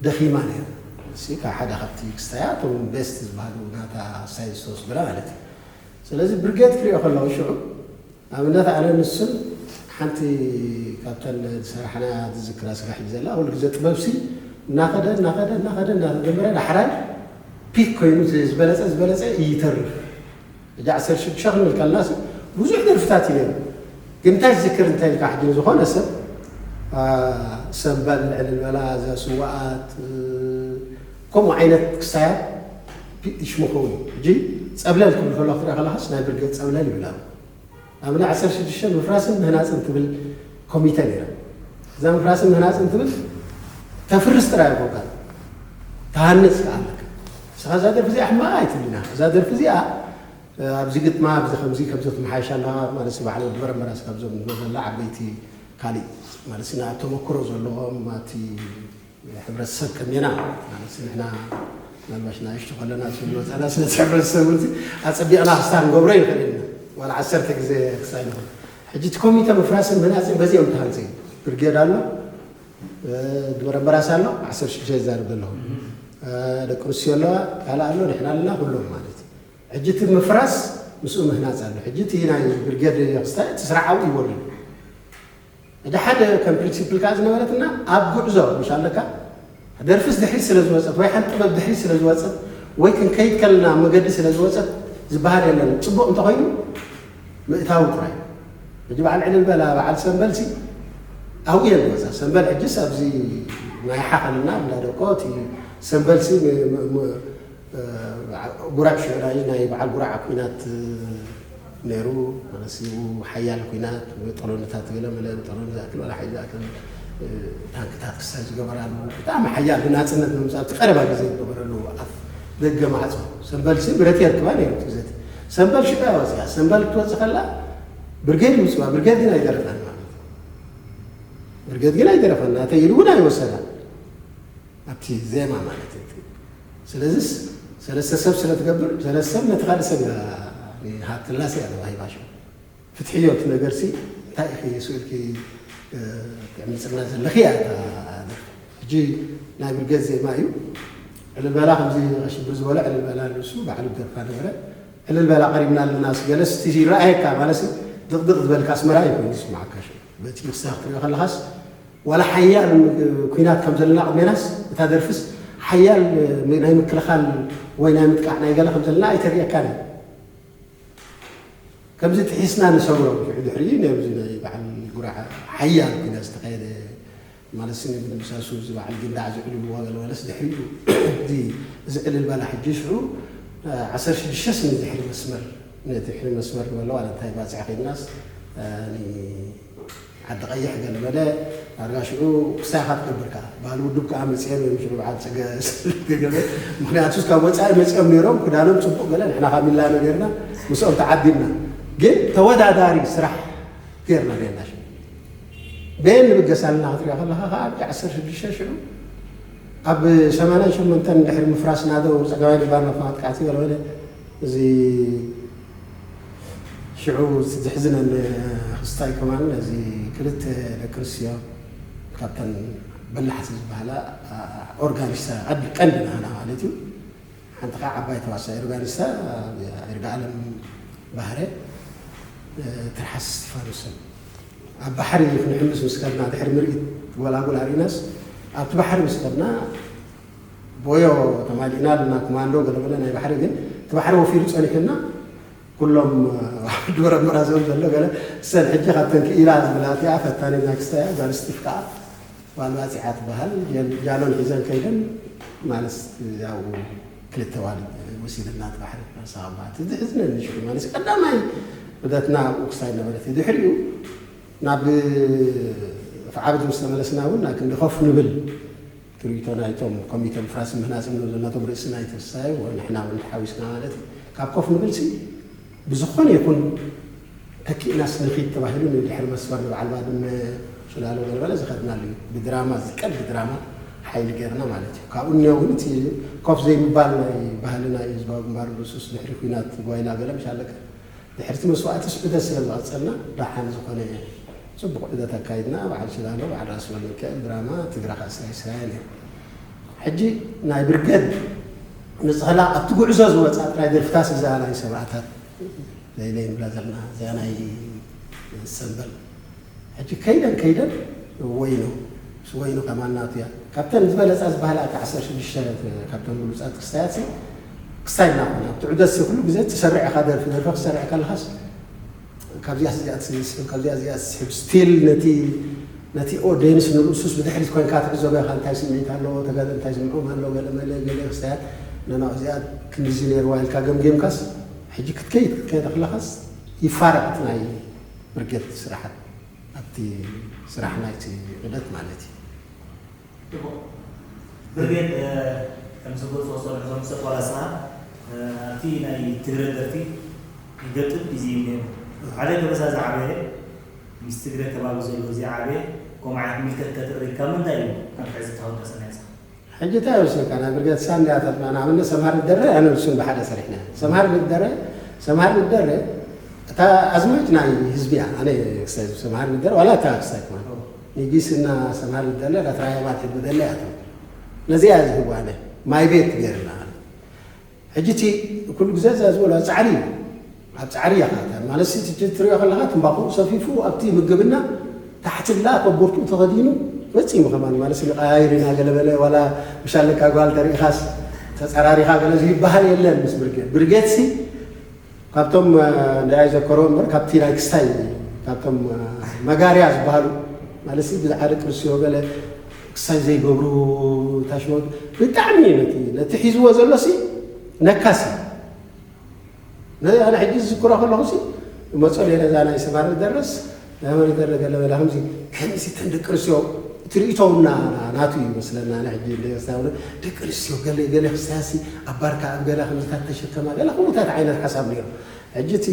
ደኺማ ነይራ። እሲ ካብ ሓደ ካብቲ ክስታያ እቶም ቤስት ዝበሃሉ ናታ ስታይል ዝተወስዱላ ማለት እዩ። ስለዚ ብርጌድ ክሪኦ ከለኹ ሽዑ ኣብነት ኣነ ንሱን ሓንቲ ካብተን ዝሰራሕና ዝዝክራ ስራሕ እዩ ዘላ። ኩሉ ግዜ ጥበብሲ እናኸደ፣ እናኸደ፣ እናኸደ፣ እናተጀመረ ዳሕራይ ፒክ ኮይኑ ዝበለጸ፣ ዝበለጸ ይተርፍ። ሕጂ ዓሰርተ ሽዱሽተ ክንብል ከለና ሲ ብዙሕ ደርፍታት እዩ ነይሩ። ግን እንታይ ዝዝክር እንታይ ኢልካ ሕጂ ንዝኾነ ሰብ፣ አ፣ ሰምበል፣ ዕልል በላ፣ እዛ ስዋኣት፣ እ፣ ከምኡ ዓይነት ክስታያት ፒ-፣ ይሽምኹ እዩ። ሕጂ ጸብለል ክብል ከሎ ክትሪኦ ከለኻስ ናይ ብርጌድ ጸብለል ይብላ። ኣብ ናይ ዓሰርተ ሽዱሽተ ምፍራስን ምህናጽን ትብል ኮሚተ ነይራ። እዛ ምፍራስን ምህናጽን ትብል ተፍርስ ጥራይ ኣይኮንካን፣ ትሃንጽ ከኣ ኣለካ። ንስኻ እዛ ደርፊ እዚኣ ሕማቕ ኣይትብልና። እዛ ደርፊ እዚኣ፣ እ፣ ኣብዚ ግጥማ፣ ኣብዚ ከምዚ፣ ከምዚ ትመሓየሽ ኣለኻ ማለት እዩ። በዓል ወዲ በረምበራስ ካብዞም ንብሎ ዘለና ዓበይቲ ካሊእ ማለት እዩ፣ ተመክሮ ዘለዎም ኣብቲ ሕብረተሰብ ከሜና ማለት ንሕና ምናልባሽ ንኣሽቱ ከለና ዝመፀና ስለዚ ሕብረተሰብ እውን ኣፀቢቕና ክስታ ክንገብሮ ይኽእል ኢና። ዋላ ዓሰርተ ግዜ ክስታ ይንኽእል። ሕጂ እቲ ኮሚተ ምፍራስን ምህናፅን በዚኦም ተሃንፀ እዩ። ብርጌድ ኣሎ፣ እ፣ ድበረበራስ ኣሎ፣ ዓሰርተ ሽዱሽተ ይዛረብ ዘለኹ። እ፣ ደቂ ኣንስትዮ ኣለዋ፣ ካልእ ኣሎ፣ ንሕና ኣለና፣ ኩሎም ማለት እዩ። ሕጂ እቲ ምፍራስ ምስኡ ምህናፅ ኣሎ። ሕጂ እቲ ናይ ብርጌድ ክስታይ እቲ ስራሕ ኣብኡ ይወርድ። እቲ ሓደ ከም ፕሪንሲፕል ከዓ ዝነበረትና ኣብ ጉዕዞ ምሽ ኣለካ ደርፍስ ድሕሪት ስለ ዝወፀት ወይ ሓንቲ ጥበብ ድሕሪት ስለ ዝወፀት ወይ ክንከይድ ከለና ኣብ መገዲ ስለ ዝወፀት ዝበሃል የለን። ፅቡቕ እንተኮይኑ ምእታው ጥራይ። ሕጂ በዓል ዕልል በላ በዓል ሰንበልሲ ኣብኡ እዮም ዝወፃ። ሰንበል ሕጅስ ኣብዚ ናይ ሓኸልና እንዳደቆ እቲ ሰንበልሲ ጉራዕ ሽዑራይ ናይ በዓል ጉራዕ ኩናት ነይሩ። መለሲቡ ሓያል ኩናት ጠሎንታት ገለ መለ ጠሎን ዝኣክል ዋላ ሓይ ዝኣክል ታንክታት ክሳይ ዝገበራሉ ብጣዕሚ ሓያል ብናፅነት ንምምፃእ እቲ ቀረባ ግዜ ዝገበረሉ ኣፍ ደገ ማዕፆ ሰንበል ሲ ብረት የርክባ ነይሩ። ትግዘት ሰንበል ሽዑ ወፅያ ሰንበል ክትወፅእ ከላ ብርጌድ ይውፅዋ ብርጌድ ግን ኣይደረፋን ማለት ብርጌድ ግን ኣይደረፋን ናተይ ኢሉ እውን ኣይወሰዳን። ኣብቲ ዜማ ማለት እዩ። ስለዚስ ሰለስተ ሰብ ስለ ትገብር ሰለስተ ሰብ ነቲ ካልእ ሰብ እያ ሃብትላስ እያ ተባሂባ ሽዑ። ፍትሕዮ እቲ ነገርሲ እንታይ ኢኺ ስእልኪ ትዕምፅና ዘለኺ እያ እታ ደርፊ። ሕጂ ናይ ብርገት ዜማ እዩ። ዕልል በላ ከምዚ ሽብር ዝበሎ ዕልል በላ ንሱ ባዕሉ ደርፋ ነበረ። ዕልል በላ ቀሪብና ኣለና ገለስ እቲ ይረኣየካ ማለት ድቕድቕ ዝበልካ ኣስመራ እዩ ኮይኑ ዝስማዓካ ሽዑ። በቲ ምሳኽ ክትሪኦ ከለኻስ ዋላ ሓያል ኩናት ከም ዘለና ቅድሜናስ እታ ደርፍስ ሓያል ናይ ምክልኻል ወይ ናይ ምጥቃዕ ናይ ገለ ከም ዘለና ኣይተርእየካን እዩ። ከምዚ ጥሒስና ንሰግሮ ድሕሪ ነዚ ናይ በዓል ጉራዕ ሓያል ኩናት ዝተኻየደ ማለት ስኒ ምድምሳሱ እዚ በዓል ግንዳዕ ዝዕልልዎ ገለመለስ ድሕሪኡ እዚ እዚ ዕልል በላ ሕጂ ሽዑ ዓሰርተ ሽዱሽተ ስኒ ድሕሪ መስመር ነቲ ድሕሪ መስመር ንበሎ ዋላ እንታይ ባፅዕ ከይድናስ ዓዲ ቀይሕ ገለ መለ ዳርጋ ሽዑ ክሳይ ኢኻ ትገብር ከኣ ባህሊ ውድብ ከኣ መፅኦም እዮም ሽዑ በዓል ፀገ ገለ ምክንያቱ ካብ ወፃኢ መፅኦም ነይሮም ክዳኖም ፅቡቅ ገለ ንሕና ካብ ሚላኖ ነርና ምስኦም ተዓዲምና ግን ተወዳዳሪ ስራሕ ገርና ነርና ሽዑ በየን ንብገስ ኣለና ክትሪኦ ከለኻ ከዓ ኣብቲ ዓሰርተ ሽዱሽተ ሽዑ ኣብ ሰማንያን ሸሞንተን ድሕሪ ምፍራስ ናደው ፀጋማይ ግንባር መጥቃዕቲ ገለ መለ እዚ ሽዑ ዘሕዝነኒ ክስታይ ከማን ነዚ ክልተ ደቂ ኣንስትዮ ካብተን በላሕቲ ዝበሃላ ኦርጋኒስታ ቀንዲ ናህና ማለት እዩ። ሓንቲ ከዓ ዓባይ ተዋሳኢ ኦርጋኒስታ ይርጋኣለም ባህረ ትርሓስ እስቲፋኖስን ኣብ ባሕሪ ክንሕምስ ምስ ከድና ድሕሪ ምርኢት ጎላጉል ኣሪናስ ኣብቲ ባሕሪ ምስ ከድና ቦዮ ተማሊእና ልና ኮማንዶ ገለመለ ናይ ባሕሪ ግን እቲ ባሕሪ ወፊሩ ፀኒሑና ኩሎም ድበረ መራዘም ዘሎ ገለ እሰን ሕጂ ካብተን ክኢላ ዝብላ እቲኣ ፈታኒት ናይ ክስታያ ጓል ስቲፍ ከዓ ጓል ባፂዓ ትበሃል ጃሎን ሒዘን ከይደን ማለት ያው ክልተ ዋል ወሲድና እቲ ባሕሪ ሳባ እቲ ዝሕዝነኒ ሽዑ ማለት ቀዳማይ ዑደትና ኣብኡ ክሳይ ነበረት ድሕሪኡ ናብ ዓብድ ምስ ተመለስና እውን ክንዲ ኮፍ ንብል ትርኢቶ ናይቶም ኮሚተ ምፍራስ ምህናፅን ንብሎ ነቶም ርእሲ ናይ ተሳይ ንሕና እውን ተሓዊስና ማለት እዩ። ካብ ኮፍ ንብል ሲ ብዝኾነ ይኹን ተኪእናስ ንኺድ ተባሂሉ ንድሕሪ መስመር ንበዓል ባድመ ሽላሎ ገለበለ ዝኸድናሉ እዩ። ብድራማ ዝቀል ብድራማ ሓይሊ ገይርና ማለት እዩ። ካብኡ እኒኦ እውን እቲ ኮፍ ዘይምባል ናይ ባህልና እዩ። ህዝባዊ ግንባር ርሱስ ድሕሪ ኩናት ጓይላ ገለ ምሽ ኣለቀ ድሕርቲ መስዋእትስ ዑደት ስለ ዝቐፀልና ደሓን ዝኾነ ፅቡቕ ዑደት ኣካይድና። በዓል ሽላሎ፣ በዓል ራስ ወልደሚካኤል፣ ድራማ ትግረ ከዓ ስራይ ስራየ ነይሩ። ሕጂ ናይ ብርገድ ንፅኸላ ኣብቲ ጉዕዞ ዝወፃ ጥራይ ደርፍታት እዛ ናይ ሰማእታት ለይለይ ንብላ ዘለና እዚኣ ናይ ሰንበል ሕጂ ከይደን ከይደን ወይኑ ወይኑ ከማናቱ እያ ካብተን ዝበለፃ ዝበሃላ እታ ዓሰርተ ሽዱሽተ ካብተን ብሉፃት ክስታያት ክስታይ እናኾነ ኣብቲ ዑደት ኩሉ ግዜ ትሰርዕ ኢኻ ደርፊ ደርፊ ክሰርዕ ከለኻስ ካብዚኣ እዚኣ ትስሕብ ካብዚኣ እዚኣ ትስሕብ ስቲል ነቲ ነቲ ኦዲየንስ ንርእሱስ ብድሕሪት ኮይንካ ትዕዘቦ ኢኻ እንታይ ስምዒት ኣለዎ ተጋደ እንታይ ስምዖም ኣሎ ገለ መለ ገለ ክስታያት ነና እዚኣ ክንድዚ ነይርዋ ኢልካ ገምጌምካስ ሕጂ ክትከይድ ክትከይድ ከለኻስ ይፋረቕ እቲ ናይ ብርጌድ ስራሓት ኣብቲ ስራሕ ናይቲ ዑደት ማለት እዩ። ብርጌድ ከም ዝገልፅዎ ዝፀንሑ ከም ዝተቋላስና ኣብቲ ናይ ትግረ ደርፊ ይገጥም እዩ ዝብል ነይሩ። ሓደ ከበሳ ዝዓበየ ምስ ትግረ ከባቢ ዘሎ እዚ ዓበየ ከምኡ ዓይነት ምልከት ከትርኢ ካብ ምንታይ እዩ ካብ ትዕዝብቲ ከወቀሰና ይፅእ? ሕጂ እንታይ ወሲድካ ናይ ብርጌድ ሳንድያታት ንኣብነት ሰምሃር ንደረ ኣነ ንሱን ብሓደ ሰሪሕና ኢና። ሰምሃር ንደረ ሰምሃር ንደረ እታ ኣዝማች ናይ ህዝቢ እያ። ኣነ ክስታይ ሰምሃር ንደረ ዋላ እታ ክስታይ ትኾን ንጊስና ሰምሃር ንደለ ዳትራየባት ህዝቢ ደለ እያ ትብል። ነዚኣ እያ ዝህቡ ኣነ ማይ ቤት ገይርና ኣነ ሕጂ እቲ ኩሉ ግዜ እዛ ዝበሎ ፃዕሪ እዩ። ኣብ ጻዕሪ እያ ካታ ማለት ሲ ትሪኦ ከለኻ ትንባኹ ሰፊፉ ኣብቲ ምግብና ታሕትላ ኮቦርቱ ተኸዲኑ ፈጺሙ ከማን ማለት ሲ ንቃይር ኢና ገለበለ ዋላ ምሻለካ ጓል ተሪኢኻስ ተጸራሪኻ ገለ ዝበሃል የለን ምስ ብርጌድ። ብርጌድ ሲ ካብቶም እንዳይ ዘከሮ እምበር ካብቲ ናይ ክስታይ ካብቶም መጋርያ ዝበሃሉ ማለት ሲ ብዛዕባ ደቂ ኣንስትዮ ገለ ክስታይ ዘይገብሩ ታሽሞ ብጣዕሚ ነቲ ነቲ ሒዝዎ ዘሎ ሲ ነካሲ ነዚ ኣነ ሕጂ ዝዝክሮ ከለኹ ሲ መጾ ነረ እዛ ናይ ሰማሪ ደረስ ናይ መሪ ደረ ገለ በላ ከምዚ ከምዚ ተን ደቂ ኣንስትዮ ትርኢቶውና ናቱ እዩ መስለና ኣነ ሕጂ ደስታ ደቂ ኣንስትዮ ገለ ገለ ክስታሲ ኣብ ባርካ ኣብ ገለ ከምዚታት ተሸከማ ገለ ከምታት ዓይነት ሓሳብ ነይሩ ሕጂ እቲ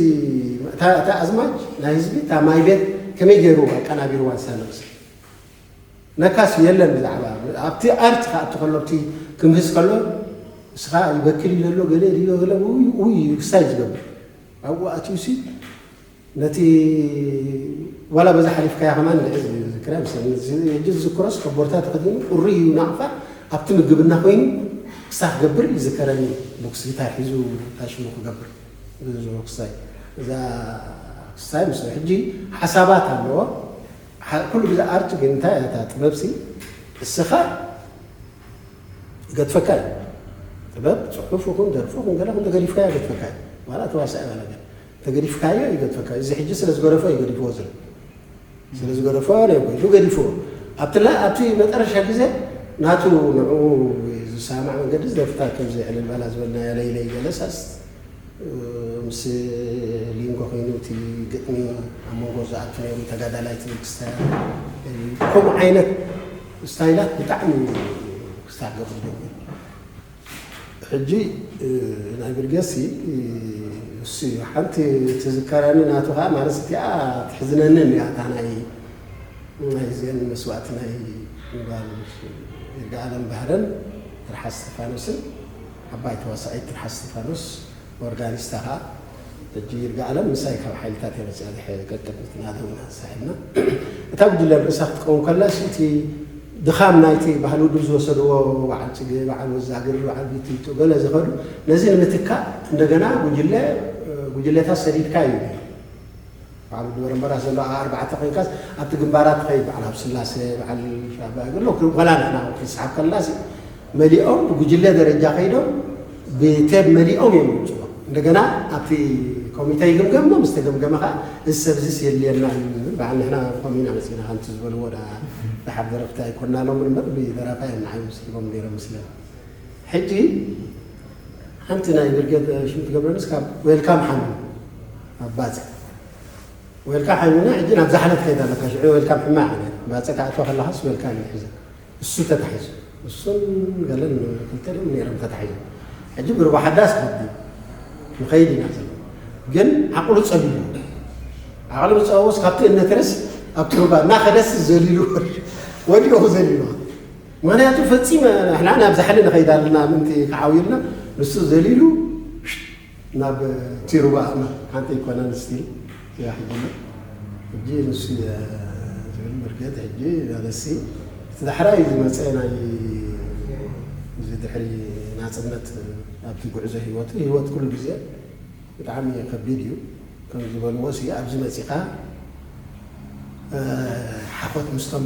እታ ኣዝማች ናይ ህዝቢ እታ ማይ ቤት ከመይ ገይሩ ኣቀናቢርዋ ንሳ ንርእሲ ነካስ የለን ብዛዕባ ኣብቲ ኣርት ክኣቱ ከሎ ኣብቲ ክምህዝ ከሎ እስኻ ይበክል ይለሎ ገለ ድዮ ገለ ውይ ውይ ክሳይ ዝገብር ኣብኡ ኣትዩሲ ነቲ ዋላ በዛ ሓሊፍካያ ከማን ልዕዝ ዝክራ ሕጂ ዝዝክሮስ ከቦርታ ተኸዲኑ ቁሪ እዩ ናቕፋ ኣብቲ ምግብና ኮይኑ ክሳ ክገብር ይዝከረኒ ቦክስ ጊታር ሒዙ ታሽሙ ክገብር ክሳይ እዛ ክሳይ ምስ ሕጂ ሓሳባት ኣለዎ ኩሉ ግዜ ኣርት ግን እንታይ እያ እታ ጥበብ ሲ እስኻ ይገድፈካ እዩ ጥበብ ፅሑፍ ይኹን ደርፊ ይኹን ገለ ክንተ ገዲፍካ ይገድፈካ እዩ ዋላ ተዋሳኢ ዋላ ገለ ተገዲፍካዮ ይገድፈካ እዚ ሕጂ ስለ ዝገደፎ እዩ ገዲፍዎ ዝብል ስለ ዝገደፎ ነው ኢሉ ገዲፍዎ ኣብቲ ኣብቲ መጠረሻ ግዜ ናቱ ንዑ ዝሰማዕ መንገዲ ዝደፍታ ከምዚ ዕልልበላ ዝበልናዮ ለይለይ ገለ ሳስ ምስ ሊንጎ ኮይኑ እቲ ግጥሚ ኣብ መንጎ ዝኣቱ ነይሩ ተጋዳላይ ትብል ክስታያ ከምኡ ዓይነት ስታይላት ብጣዕሚ ክስታገቡ ጀሚሩ ሕጂ ናይ ብርጌሲ እሱ ሓንቲ ትዝከረኒ ናቱ ከዓ ማለት እቲኣ ትሕዝነንን እያ እታ ናይ ናይ ዜን መስዋእቲ ናይ ምባል ይርጋኣለም ባህረን ትርሓስ ስቴፋኖስን ዓባይ ተዋሳኢት ትርሓስ ስቴፋኖስ ኦርጋኒስታ ከዓ ሕጂ ይርጋኣለም ምሳይ ካብ ሓይልታት ኤረትርያ ድሕሪ ቀቅድሚት ናደውና ዝሳሒብና እታ ጉጅለ ርእሳ ክትቀውም ከላ እቲ ድኻም ናይቲ ባህሊ ውድብ ዝወሰድዎ በዓል ፅገ በዓል ወዛግር በዓል ቢቲቶ ገለ ዝኸዱ ነዚ ንምትካእ እንደገና ጉጅለ ጉጅለታት ሰዲድካ እዩ በዓል ውድብ በረምበራ ዘሎ ኣርባዕተ ኮይንካስ ኣብቲ ግንባራት ትኸይድ በዓል ኣብ ስላሴ በዓል ሻባይ ገሎ ወላ ንሕና ክስሓብ ከላሲ መሊኦም ብጉጅለ ደረጃ ከይዶም ብቴብ መሊኦም እዮም ይምፅዎ እንደገና ኣብቲ ኮሚተ ይግምገም ምስ ተገምገመ ከዓ እዚ ሰብ እዚስ የድልየና እዩ በዓል ንሕና ኮሚና መፂና ከምቲ ዝበልዎ ደሓር ደረፍቲ ኣይኮናሎም እምበር ብደራፋ እዮም ንዓይ ወሲድዎም ነይሮም ምስለን ሕጂ ሓንቲ ናይ ብርጌድ ሽም ትገብረንስ ካብ ዌልካም ሓሚ ኣብ ባፅዕ ዌልካም ሓሚና ሕጂ ናብ ዛሕለት ከይዳ ኣለካ ሽዑ ዌልካም ሕማቕ ባፅዕ ክኣትዋ ከለካስ ዌልካም እዩ ሕዘ እሱ ተታሒዙ እሱን ገለን ክልተ ድም ነይሮም ተታሒዞም ሕጂ ብርባ ሓዳስ ከዲ ንኸይድ ኢና ዘሎ ግን ዓቕሉ ፀቢቡ ዓቕሉ ዝፀበቦስ ካብቲ እነትረስ ኣብቲ ሩባ እናኸደስ ዘሊሉ ወዲቑ ዘሊሉ ምክንያቱ ፈፂመ ንሕና ናብ ዛሕሊ ንኸይድ ኣለና ምንቲ ክዓብዩልና ንሱ ዘሊሉ ናብ እቲ ሩባ ኣእመ ሓንቲ ኣይኮነን ስቲል እያ ሕጂ ሕጂ ንሱ ዝብል ብርገት ሕጂ ኣለሲ እቲ ዳሕራይ ዝመፀ ናይ እዚ ድሕሪ ናፅነት ኣብቲ ጉዕዞ ህይወቱ ህይወት ኩሉ ግዜ ብጣዕሚ ከቢድ እዩ ከም ዝበልዎ ሲ ኣብዚ መፂኻ ሓኾት ምስቶም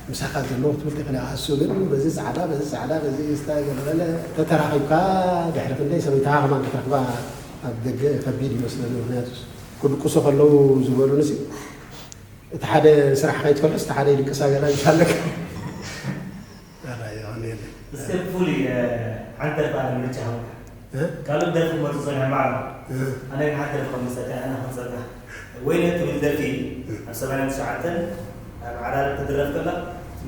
ምሳኻ ዘለዉ ክትብል ትኽእል ኢኻ። እሱ ግን በዚ ጻዕዳ በዚ ጻዕዳ በዚ ስታይ ገለበለ ተተራኺብካ ድሕሪ ክንደይ ሰበይትኻ ከማን ክትረኽባ ኣብ ደገ ከቢድ ይመስለኒ። ምክንያቱ ክድቅሱ ከለዉ ዝበሉኒ ሲ እቲ ሓደ ስራሕ ከይድ ከሎስ እቲ ሓደ ይድቅሳ ገላ ይሻለካ። ኣራይ ይኾን የለ። እስከ ብፍሉይ ሓንቲ ደርፊ ኣነ ምርጫ ሃብካ። ካልኦት ደርፊ ክመርጹ ጸኒሖም ባዕሎም። ኣነ ግን ሓንቲ ደርፊ ከምርጸካ ኣነ ከምርጸካ። ወይነ ትብል ደርፊ ኣብ ሰማንያን ትሽዓተን ኣብ ዓራርብ ትድረፍ ከላ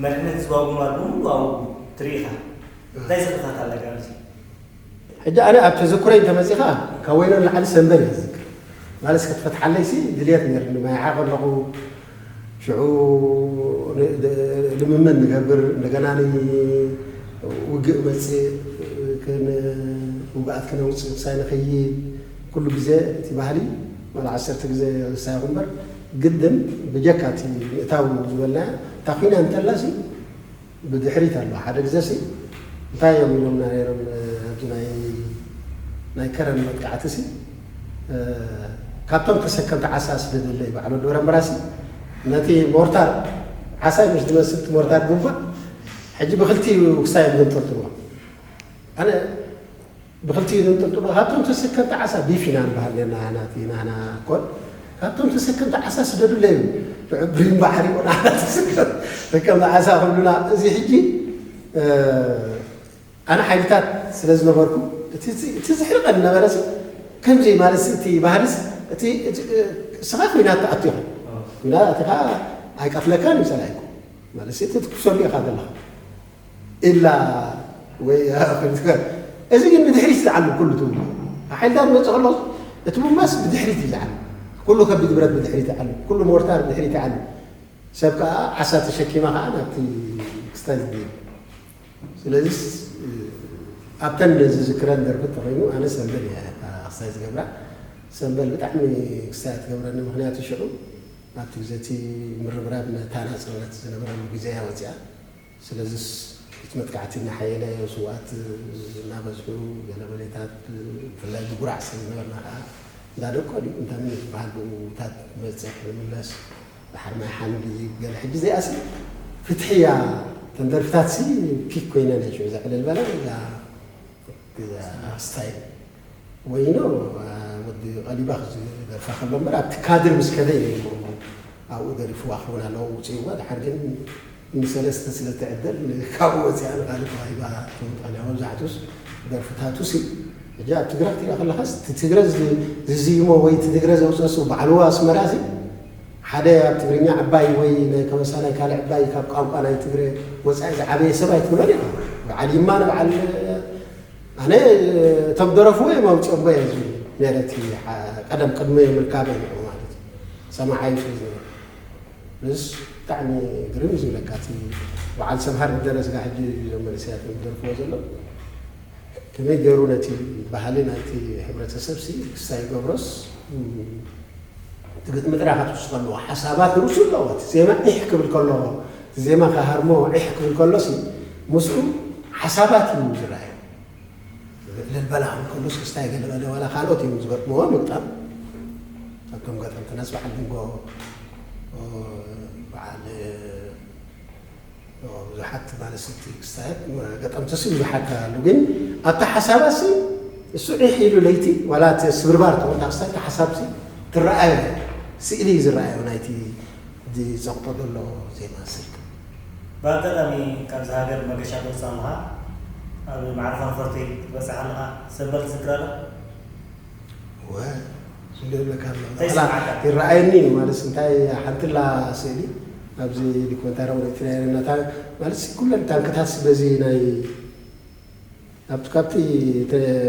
መሪሕነት ህዝባዊ ግንባር ብምሉእ ኣብኡ ትርኢ ኢኻ። እንታይ ዝኽርታት ኣለካ ኣብዚ? ሕጂ ኣነ ኣብ ተዘክሮይ እንተመጺኻ ካብ ወይነ ንላዕሊ ሰንበል እየ ዝዝክር። ማለት ክትፈትሓለይ ሲ ድልየት ነይርኒ ማይዓ ከለኹ ሽዑ ልምምድ ንገብር እንደገና ውግእ መፅእ ውግኣት ክነውፅእ ክሳይ ንኸይድ ኩሉ ግዜ እቲ ባህሊ ዋላ ዓሰርተ ግዜ ክሳይ ይኹን እምበር ግድን ብጀካ እቲ ምእታው ዝበልናዮ እታ ኩና እንተላ ሲ ብድሕሪት ኣሎ ሓደ ግዜ ሲ እንታይ እዮም ኢሎምና ነይሮም ኣብዚ ናይ ናይ ከረን መጥቃዕቲ ሲ ካብቶም ተሰከምቲ ዓሳ ስደደለይ በዓል ወዲ በረምበራሲ ነቲ ሞርታር ዓሳ ምሽ ዝመስል እቲ ሞርታር ጉባ ሕጂ ብክልቲኡ ክሳይ እዮም ዘንጠልጥልዎ። ኣነ ብክልቲኡ ዘንጠልጥልዎ ካብቶም ተሰከምቲ ዓሳ ቢፍ ኢና ንበሃል ነርና። ናቲ ናና ኮን ካብቶም ተሰከምቲ ዓሳ ስደዱለይ እዩ። ብሪምባ ዓሪቑና ተሰከም ከም ዓሳ ክብሉና። እዚ ሕጂ ኣነ ሓይልታት ስለ ዝነበርኩ እቲ ዝሕርቐ ዝነበረ ከምዚ ማለት እቲ ባህልስ እቲ ስኻ ኩናት ተኣትኻ ኩናት ኣትኻ ኣይቀትለካን ይሰላ ይኮ ማለት እቲ ትኩሰሉ ኢኻ ዘለኻ ኢላ ወይ እዚ ግን ብድሕሪት ዝዓሉ ኩሉ ትብሉ ሓይልታት መፅእ ከሎ እቲ ቡማስ ብድሕሪት እዩ ዝዓሉ። ኩሉ ከቢድ ብረት ብድሕሪት ይዓሉ። ኩሉ ሞርታር ብድሕሪት ይዓሉ። ሰብ ከዓ ዓሳ ተሸኪማ ከዓ ናብቲ ክስታይ ዝብል ስለዚስ ኣብተን ዝዝክረን ደርፊ ተኮይኑ ኣነ ሰንበል እያ ክሳይ ዝገብራ። ሰንበል ብጣዕሚ ክሳይ ትገብረኒ ምክንያቱ ሽዑ ኣብቲ ግዜ እቲ ምርብራብ ነታ ናፅነት ዝነበረሉ ግዜ እያ ወፂኣ። ስለዚስ እቲ መጥቃዕቲ እናሓየለ ስውኣት እናበዝሑ ገለመሌታት ብፍላይ ብጉራዕ ስለ ዝነበርና ከዓ እንዳደቆ ድዩ እንታይ ምን ዝበሃል ብኡታት መፅሕ ንምለስ ድሓር ማይ ሓምድ ገለ ሕጂ ዘይኣስ ፍትሒ እያ። ተንደርፍታት ሲ ፒክ ኮይነ ናይ ሽዑ ዘዕለል በላ ስታይል ወይኖ ወዲ ቀሊባ ዝደርፋ ከሎ እምበር ኣብቲ ካድር ምስ ከደ ኣብኡ ደሪፍዋ ክኸውን ኣለዎ ውፅእዋ ድሓር ግን ንሰለስተ ስለ ትዕደል ካብኡ ወፂኣ ንካልእ ተዋሂባ ትምጣ መብዛሕትኡስ ደርፍታቱ ሲ ሕጂ ኣብ ትግረ ክትሪኦ ከለኻስ እቲ ትግረ ዝዝይሞ ወይ እቲ ትግረ ዘውፀሱ ባዕልዎ ኣስመራ ሲ ሓደ ኣብ ትግርኛ ዕባይ ወይ ናይ ከመሳ ናይ ካልእ ዕባይ ካብ ቋንቋ ናይ ትግረ ወፃኢ ዝዓበየ ሰብ ኣይትብሎን ኢኻ። በዓል ይማ ንበዓል ኣነ እቶም ደረፍዎ እዮም ኣውፅኦምዎ እየ ዝብል ነረ እቲ ቀደም ቅድሚ ምርካበ ማለት እዩ ሰማዓይ ስለ ዝነበረ ምስ ብጣዕሚ ግርም እዩ ዝብለካ እቲ በዓል ሰምሃር ደረስጋ ሕጂ እዞም መንእሰያት ዝደርፍዎ ዘሎ ከመይ ገይሩ ነቲ ባህሊ ናይቲ ሕብረተሰብ ሲ ክስታይ ይገብሮስ እቲ ግጥሚ ጥራይ ክትውስኽ ኣለዎ ሓሳባት ርእሱ ኣለዎ እቲ ዜማ ዒሕ ክብል ከሎ እቲ ዜማ ከሃርሞ ዒሕ ክብል ከሎ ሲ ምስኡ ሓሳባት እዩ ዝረኣዩ ልልበላ ከሎ ስክስታይ ገለበለ ዋላ ካልኦት እዮም ዝገጥምዎ ምግጣም ኣብቶም ገጠምትናስ በዓል ድንጎ በዓል ብዙሓት ማለት ስቲ ክስታያት ገጠምቲ ሲ ብዙሓት ኣሉ ግን ኣብቲ ሓሳባ ሲ እሱ ዒሕ ኢሉ ለይቲ ዋላ እቲ ስብርባር ተወዳ ክስታይ እቲ ሓሳብ ሲ ትረኣዮ ስእሊ እዩ ዝረኣዮ ናይቲ ዝፀቕጦ ዘሎ ዜማ ስልክ ብኣጋጣሚ ካብዚ ሃገር መገሻ ትወፅእ ኣለኻ ኣብ ማዕረፋ ነፈርቲ ክትበፅሕ ኣለኻ ሰንበል ትዝክር ኣላ ይረኣየኒ እዩ ማለት እንታይ ሓንትላ ስእሊ ኣብዚ ዶክመንታሪ ሪእትና ነታ ማለት ኩለን ታንክታት በዚ ናይ ኣብቲ ካብቲ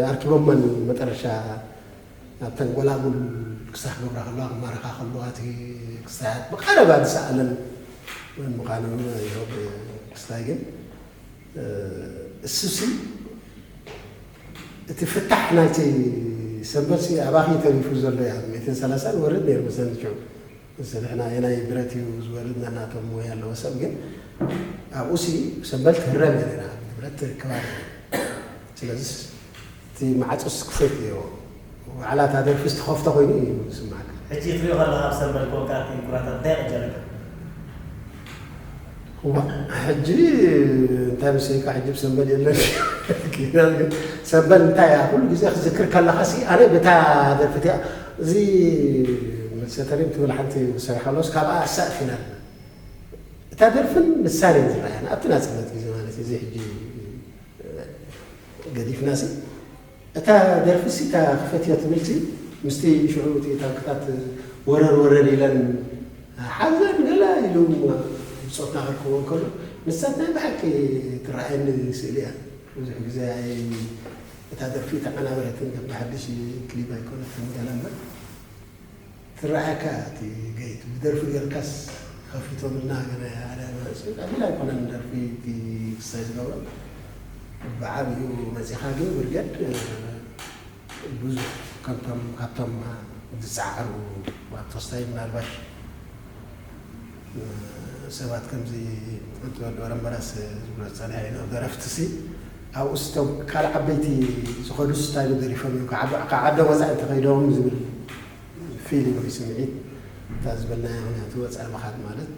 ኣርኪቦመን መጠረሻ ኣብተን ጎላጉል ክሳሕ ገብራ ከለዋ ክማረኻ ከለዋ እቲ ክሳያት ብቀረባ ዝሰኣለን መን ምዃኑ ክስታይ ግን እሱሲ እቲ ፍታሕ ናይቲ ሰንበርሲ ኣባኺ ተሪፉ ዘሎ እያ ሜትን ሰላሳን ወርድ ነይሩ መሰንችው እዚ ንሕና የናይ ብረት እዩ ዝወርድ ነናቶም ወይ ኣለዎ ሰብ ግን ኣብኡ ሲ ሰንበል ትህረም እያ ነራ ብረት ትርክባ ስለዚ እቲ ማዕፆስ ክፈት እዮ ዋዕላ እታ ደርፊ ዝተኸፍተ ኮይኑ እዩ ዝስማዓካ ሕጂ ትሪኦ ከለካ ኣብ ሰንበል ኮንካ እቲ ኩራታት እንታይ ይቕጀለካ ሕጂ እንታይ ምስልካ ሕጂ ሰንበል የለን ሰንበል እንታይ እያ ኩሉ ግዜ ክዝክር ከለካ ሲ ኣነ በታ ደርፊት እያ እዚ ሰተሪም ትብል ሓንቲ ዝሰርሓ ኣሎስ ካብኣ ኣሳእፊና እታ ደርፍን ንሳን እየን ዝረኣያን ኣብቲ ናፅነት ግዜ ማለት እዚ ሕጂ ገዲፍና ሲ እታ ደርፊ ሲ እታ ክፈትዮ ትብል ሲ ምስቲ ሽዑ እቲ ታንክታት ወረር ወረር ኢለን ሓዘን ገለ ኢሉ ብፆትና ከርከቦ ከሎ ንሳት ናይ ብሓቂ ትረኣየኒ ስእሊ እያ ብዙሕ ግዜ እታ ደርፊ ተዓናበረትን ከም ብሓድሽ ክሊፕ ኣይኮነትን ገለ እምበር ትረኣየካ እቲ ገይት ብደርፊ ጌርካስ ከፊቶምልና ገለ ኣለ ኣቢል ኣይኮነን ደርፊ እቲ ክሳይ ዝገብሮ ብዓብዩ መፂኻ ግን ብርገድ ብዙሕ ከምቶም ካብቶም ዝፀዓሩ ኣብ ተስታይ ምናልባሽ ሰባት ከምዚ ወዲ ወረምበራስ ዝብሎ ዝፀንሐ እዩ ደረፍትሲ ኣብኡ ስቶም ካልእ ዓበይቲ ዝኸዱ ስታይሉ ገሪፎም እዮም ካብ ዓዶም ወፃኢ እንተኸይዶም ዝብል ፊሊንግ ወይ ስምዒት እታ ዝበልናያ ምኽንያቱ ወፃኢ ምኻድ ማለት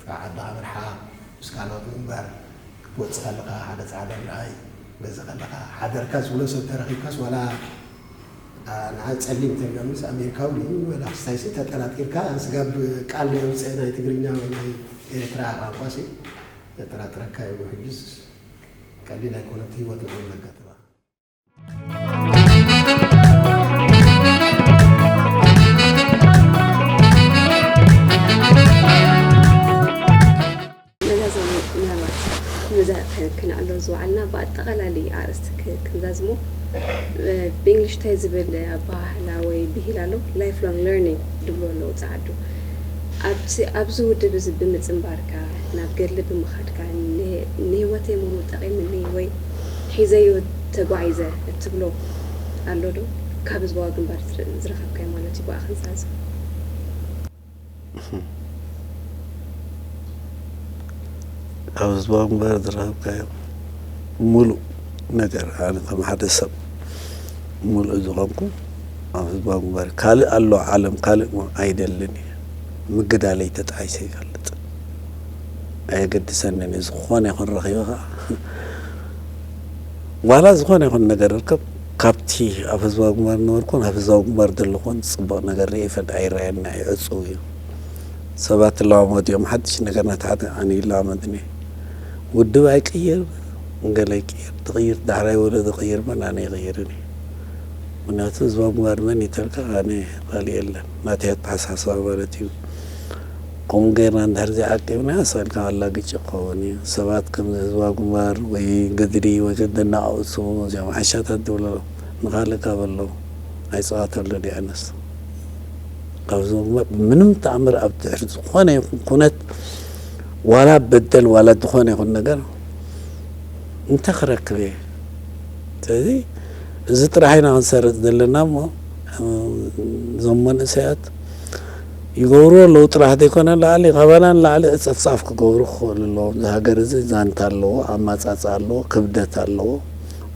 ካብ ዓድኻ ምርሓቕ ምስ ካልኦት ምንባር ክትወፅእ ከለኻ ሓደ ፃዕዳ ምርኣይ ገዛ ከለኻ ሓደርካ ዝብሎ ሰብ ተረኺብካስ ዋላ ንዓ ፀሊም ተብሎምስ ኣሜሪካዊ ድዩ ወላ ክስታይሲ ተጠራጢርካ ስጋብ ቃል ናይ ውፅእ ናይ ትግርኛ ወይ ናይ ኤርትራ ቋንቋሲ ዘጠራጥረካ እዩ። ሕጅስ ቀሊል ኣይኮነት ህይወት ንዓም ዘጋጥማ። ነዛ ዞም ምናልባት ነዛ ክነዕሎ ዝወዓልና ብኣጠቓላሊ ኣርእስቲ ክንዛዝሞ ብእንግሊሽ እንታይ ዝብል ኣባሃህላ ወይ ብሂል ኣሎ lifelong learning ድብሎ ኣለዉ ጸዓዱ ኣብዚ ውድብ እዚ ብምጽንባርካ ናብ ገድሊ ብምኻድካ ንህይወተይ ሙሉእ ጠቒምኒ ወይ ሒዘዮ ተጓዒዘ እትብሎ ኣሎ ዶ ካብ ህዝባዊ ግንባር ዝረኸብካዮ ማለት እዩ ብኣ ክንዛዝም ኣብ ህዝባዊ ግንባር ዝረኸብካዮ ሙሉእ ነገር ኣነ ከም ሓደ ሰብ ሙሉእ ዝኾንኩ ኣብ ህዝባዊ ግንባር ካልእ ኣሎ ዓለም ካልእ ኣይደልን እየ ምግዳለይ ተጣይሰ ይፈልጥ ኣየገድሰንን እዩ ዝኾነ ይኹን ረኺበ ከዓ ዋላ ዝኾነ ይኹን ነገር ርከብ ካብቲ ኣብ ህዝባዊ ግንባር ነበርኩን ኣብ ህዝባዊ ግንባር ዘለኹን ፅቡቕ ነገር ርኤ ይፈልጥ ኣይረኣየና እዩ ዕፁው እዩ ሰባት ትለዋመዱ እዮም ሓድሽ ነገር ነቲ ሓደ ኣነ ይለዋመድኒ ውድብ ኣይቅይር ገለ ይቅይር ትቕይር ዳሕራይ ወለ ዝቕይር መን ኣነ ይቕይርን እዩ ምክንያቱ ህዝባዊ ግንባር መን ይተልካ ኣነ ኻሊእ የለን ናተይ ኣተሓሳስባ ማለት እዩ ከምኡ ገይርና እንድሕር ዘይዓቂብና ሰልካ ኣላግጭ ክኸውን እዩ። ሰባት ከም ህዝባዊ ግንባር ወይ ግድሪ ወይ ዘደናቕሱ እዚኦም ዓሻታት ዝብሎ ንኻልእ ካብ ኣሎ ኣይፃወተሉ ድያነስ ካብዚ ምንም ተኣምር ኣብ ድሕሪ ዝኾነ ይኹን ኩነት ዋላ በደል ዋላ ዝኾነ ይኹን ነገር እንታይ ክረክብ እየ ስለዚ እዚ ጥራሕ ኢና ክንሰርጥ ዘለና እሞ እዞም መንእሰያት ይገብርዎ ኣለዉ ጥራሕ ዘይኮነ ንላዕሊ ካባና ንላዕሊ ጸፍጻፍ ክገብሩ ክኽእሉ ኣለዎም። እዚ ሃገር እዚ ዛንታ ኣለዎ፣ ኣማጻጽኣ ኣለዎ፣ ክብደት ኣለዎ።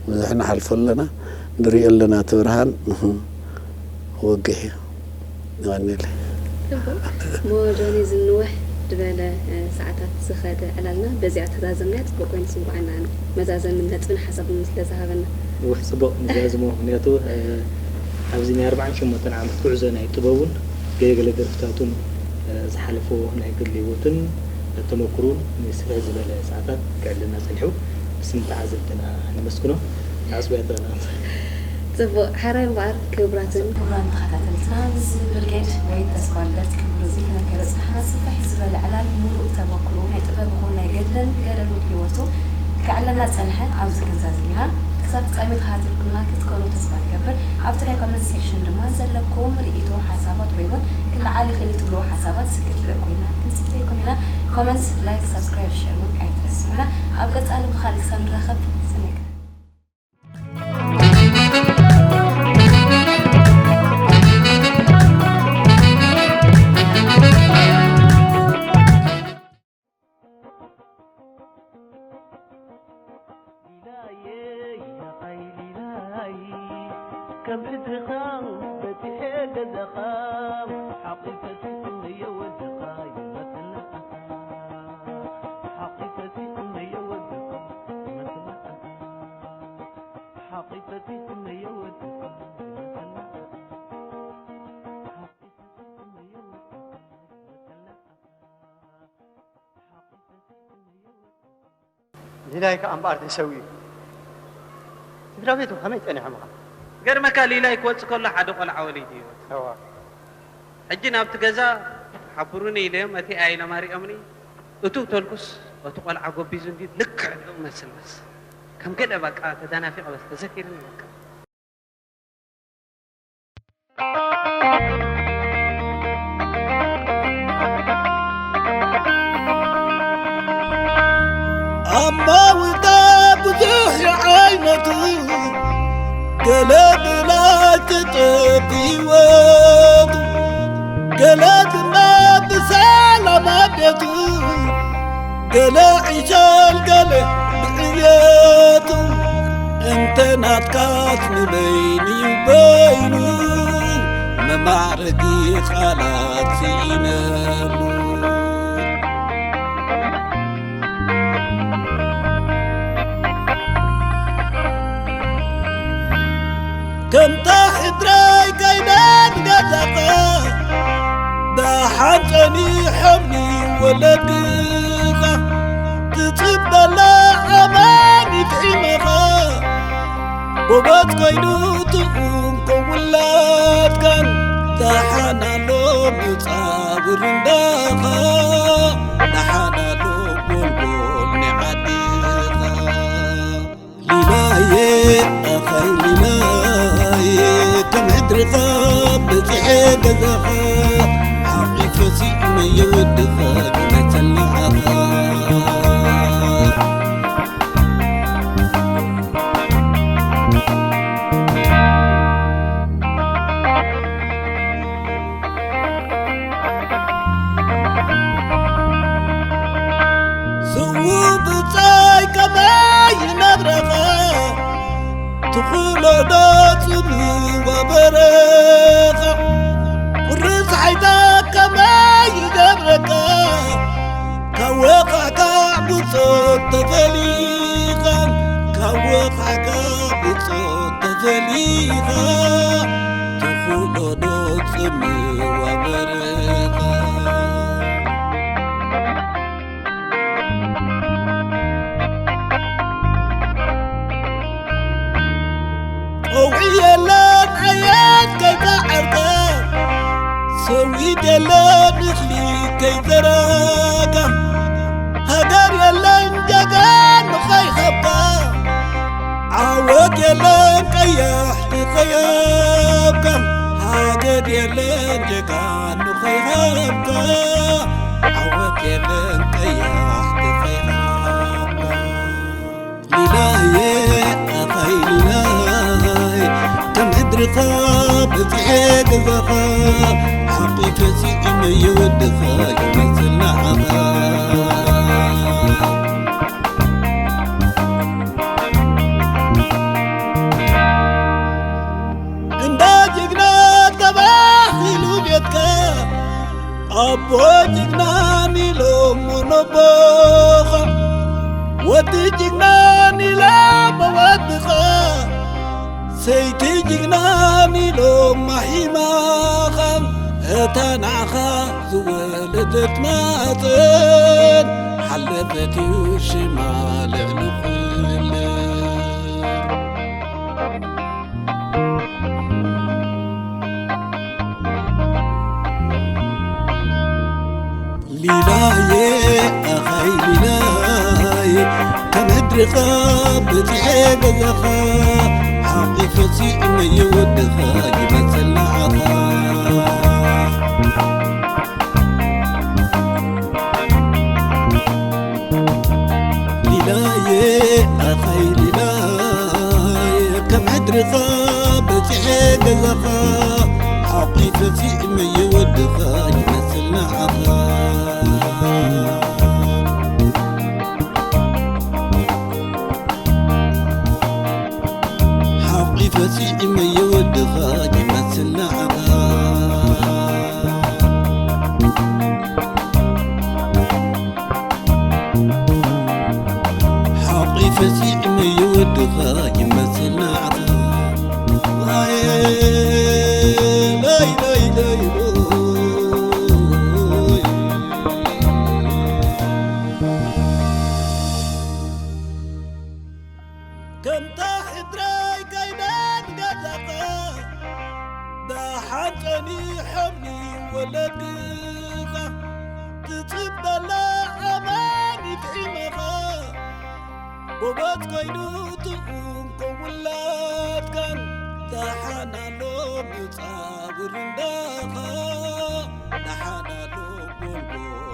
ብዙሕ ንሓልፎ ኣለና፣ ንሪኦ ኣለና እቲ ብርሃን ወግሕ እዩ። የቐንየለይ። ጽቡቕ እሞ ጆኒ እዚ ንውሕ ዝበለ ሰዓታት ዝኸደ ዕላልና በዚኣ ተዛዘምናያ ጽቡቕ ኮይኑ ስምዓና ኣነ መዛዘሚ ነጥብን ሓሳብን ስለ ዝሃበና። እወ ጽቡቕ ንዛዝሞ ምኽንያቱ ኣብዚ ናይ ኣርብዓን ሸሞንተን ዓመት ጉዕዞ ናይ ጥበቡን ገለገለ ደርፍታቱን ዝሓለፎ ናይ ግሊ ህይወትን ተመኩሩን ንስፍሕ ዝበለ ሰዓታት ከዕልና ጸኒሑ ብስም ተዓዘብትና ነመስግኖ። ኣጽብያትና። ጽቡቕ፣ ሕራይ እምበኣር ክቡራትን ክቡራን ተኸታተልትና፣ ምስ ብርጌድ ወይን ተስፋልደት ክብሉ ዘይተነገረ ጽንሓና ስፍሕ ዝበለ ዕላል፣ ምሉእ ተመኩርኡ ናይ ጥበብ ይኹን ናይ ገድልን ገደሉን ህይወቱ ከዕለና ዝጸንሐ ኣብዚ ክንዛዝም ኢና። ክሳብ ፍጻሜ ተኸታቲልኩምና ክትኮኑ ተስፋ ንገብር። ኣብቲ ናይ ኮመንት ሴክሽን ድማ ዘለኩም ርእይቶ፣ ሓሳባት ወይ እውን ክለዓል ይኽእል እዩ ትብልዎ ሓሳባት ስክት ልእኩልና ክንጽበየኩም ኢና። ኮመንት፣ ላይክ፣ ሳብስክራይብ፣ ሸር እውን ኣይትረስዑና። ኣብ ቀጻሊ ብኻልእ ክሳብ ንራኸብ ሰናይ ቀን። ሊላይ ከኣ እምበኣር ተሰዊኡ። ስድራ ቤቱ ከመይ ጸኒሖም ኢኻ? ገርመካ ሊላይ ክወጽእ ከሎ ሓደ ቆልዓ ወሊዱ እዩ። እዋ። ሕጂ ናብቲ ገዛ ሓብሩኒ ኢለዮም እቲ ኣኢሎም ኣሪኦምኒ እትው ተልኩስ እቲ ቆልዓ ጎቢዙ እንዲ ልክዕ ደው መስል በስ ከም ገለ በቃ ተዳናፊቐ በስ ተዘኪርኒ በቃ። ኣማውታ ብዙሕ ይዓይነቱ ገለ ብላይ ክጠብ ህይወቱ ገለ ድማ ብሰላም ኣዴቱ ገለ ዒሸል ገለ ብዕብየቱ እንተ ናትካስ ንበይኑ በይኑ መማዕረጊ ቃላት ስኢነሉ። ከምታ ሕድራይ ካይዳን ገዛኻ፣ ደሓን ጸኒሖምኒ ወለድኻ። ትጽበላ ኣማን ይጥዒመኻ፣ ጎበዝ ኮይኑ ትእንኮ ውላድካን። ደሓን ኣሎ መጻብር እንዳኻ፣ ደሓን ኣሎ ጎልጎል ናይ ዓድኻ። ሊላየ ኣኸይ ሊላየ፣ ከም ሕድርኻ በጺሐ ገዛኻ፣ ሓቒፈ ስኢመዮ ወድኻ ክመተላዓኻ። ስዉእ ብጻይ ከመይ ይነብረኻ፣ ትኹሎ ዶ ጽምዋ በረኻ። ቁሪ ጸሓይታ ከመይ ይገብረካ፣ ካብ ወቓዕካ ብጾት ተፈሊኻ፣ ካብ ወቓዕካ ብጾት ተፈሊኻ። ትኹሎ ዶ ጽምዋ በረኻ። ቀውዒ የለን ኣየት ከይተዓርቀ፣ ሰዊት የለን እኽሊ ከይዘራእካ፣ ሃገር የለን ጀጋኑ ከይሃብካ፣ ዓወት የለን ቀያሕቲ ከይሃብካ፣ ሃገር የለን ጀጋኑ ከይሃብካ፣ ዓወት የለን ቀያሕቲ ከይሃብካ። ሊላየ ኣኸይ ሊላይ፣ ከም ሕድርኻ በጺሐ ገዛኻ፣ ሓቒፈ ስኢመዮ ወድኻ ይመስል ንዓኻ። እንዳ ጅግና ተባሂሉ ቤትካ፣ ኣቦ ጅግናን ኢሎም ነቦኻ፣ ወዲ ጅግናን ኢሎም ወድኻ፣ ሰይቲ ጅግናን ኢሎም ማሒማኻ፣ እታ ንዓኻ ዝወለደት ማህጸን፣ ሓለፈት እዩ ሽማ ልዕሊ ኩለን። ሊላየ ኣኸይ ሊላየ፣ ከም ሕድርኻ በጺሐ ገዛኻ፣ ሓቒፈ ስኢመዮ ወድኻ ይመስል ንዓኻ። ሊላየ ኣኸይ ሊላየ፣ ከም ሕድርኻ በጺሐ ገዛኻ፣ ሓቒፈ ስኢመዮ ወድኻ ይመስል ንዓኻ። ሓቒፈ ስኢመዮ ወድኻ ይመስል ንዓኻ። ሓቒፈ ስኢመዮ ወድኻ ይመስል ንዓኻ። ዋይ፣ ለይ፣ ለይ፣ ለይ፣ ሎይ። ከምታ ሕድራይ ካይዳን ገዛኻ፣ ደሓን ጸኒሖምኒ ወለድኻ። ትጽበላ ኣማን ይጥዒመኻ፣ ጎበዝ ኮይኑ ትእንኮ ውላድካን። ደሓን ኣሎ መጻብር እንዳኻ፣ ደሓን ኣሎ ጎልጎል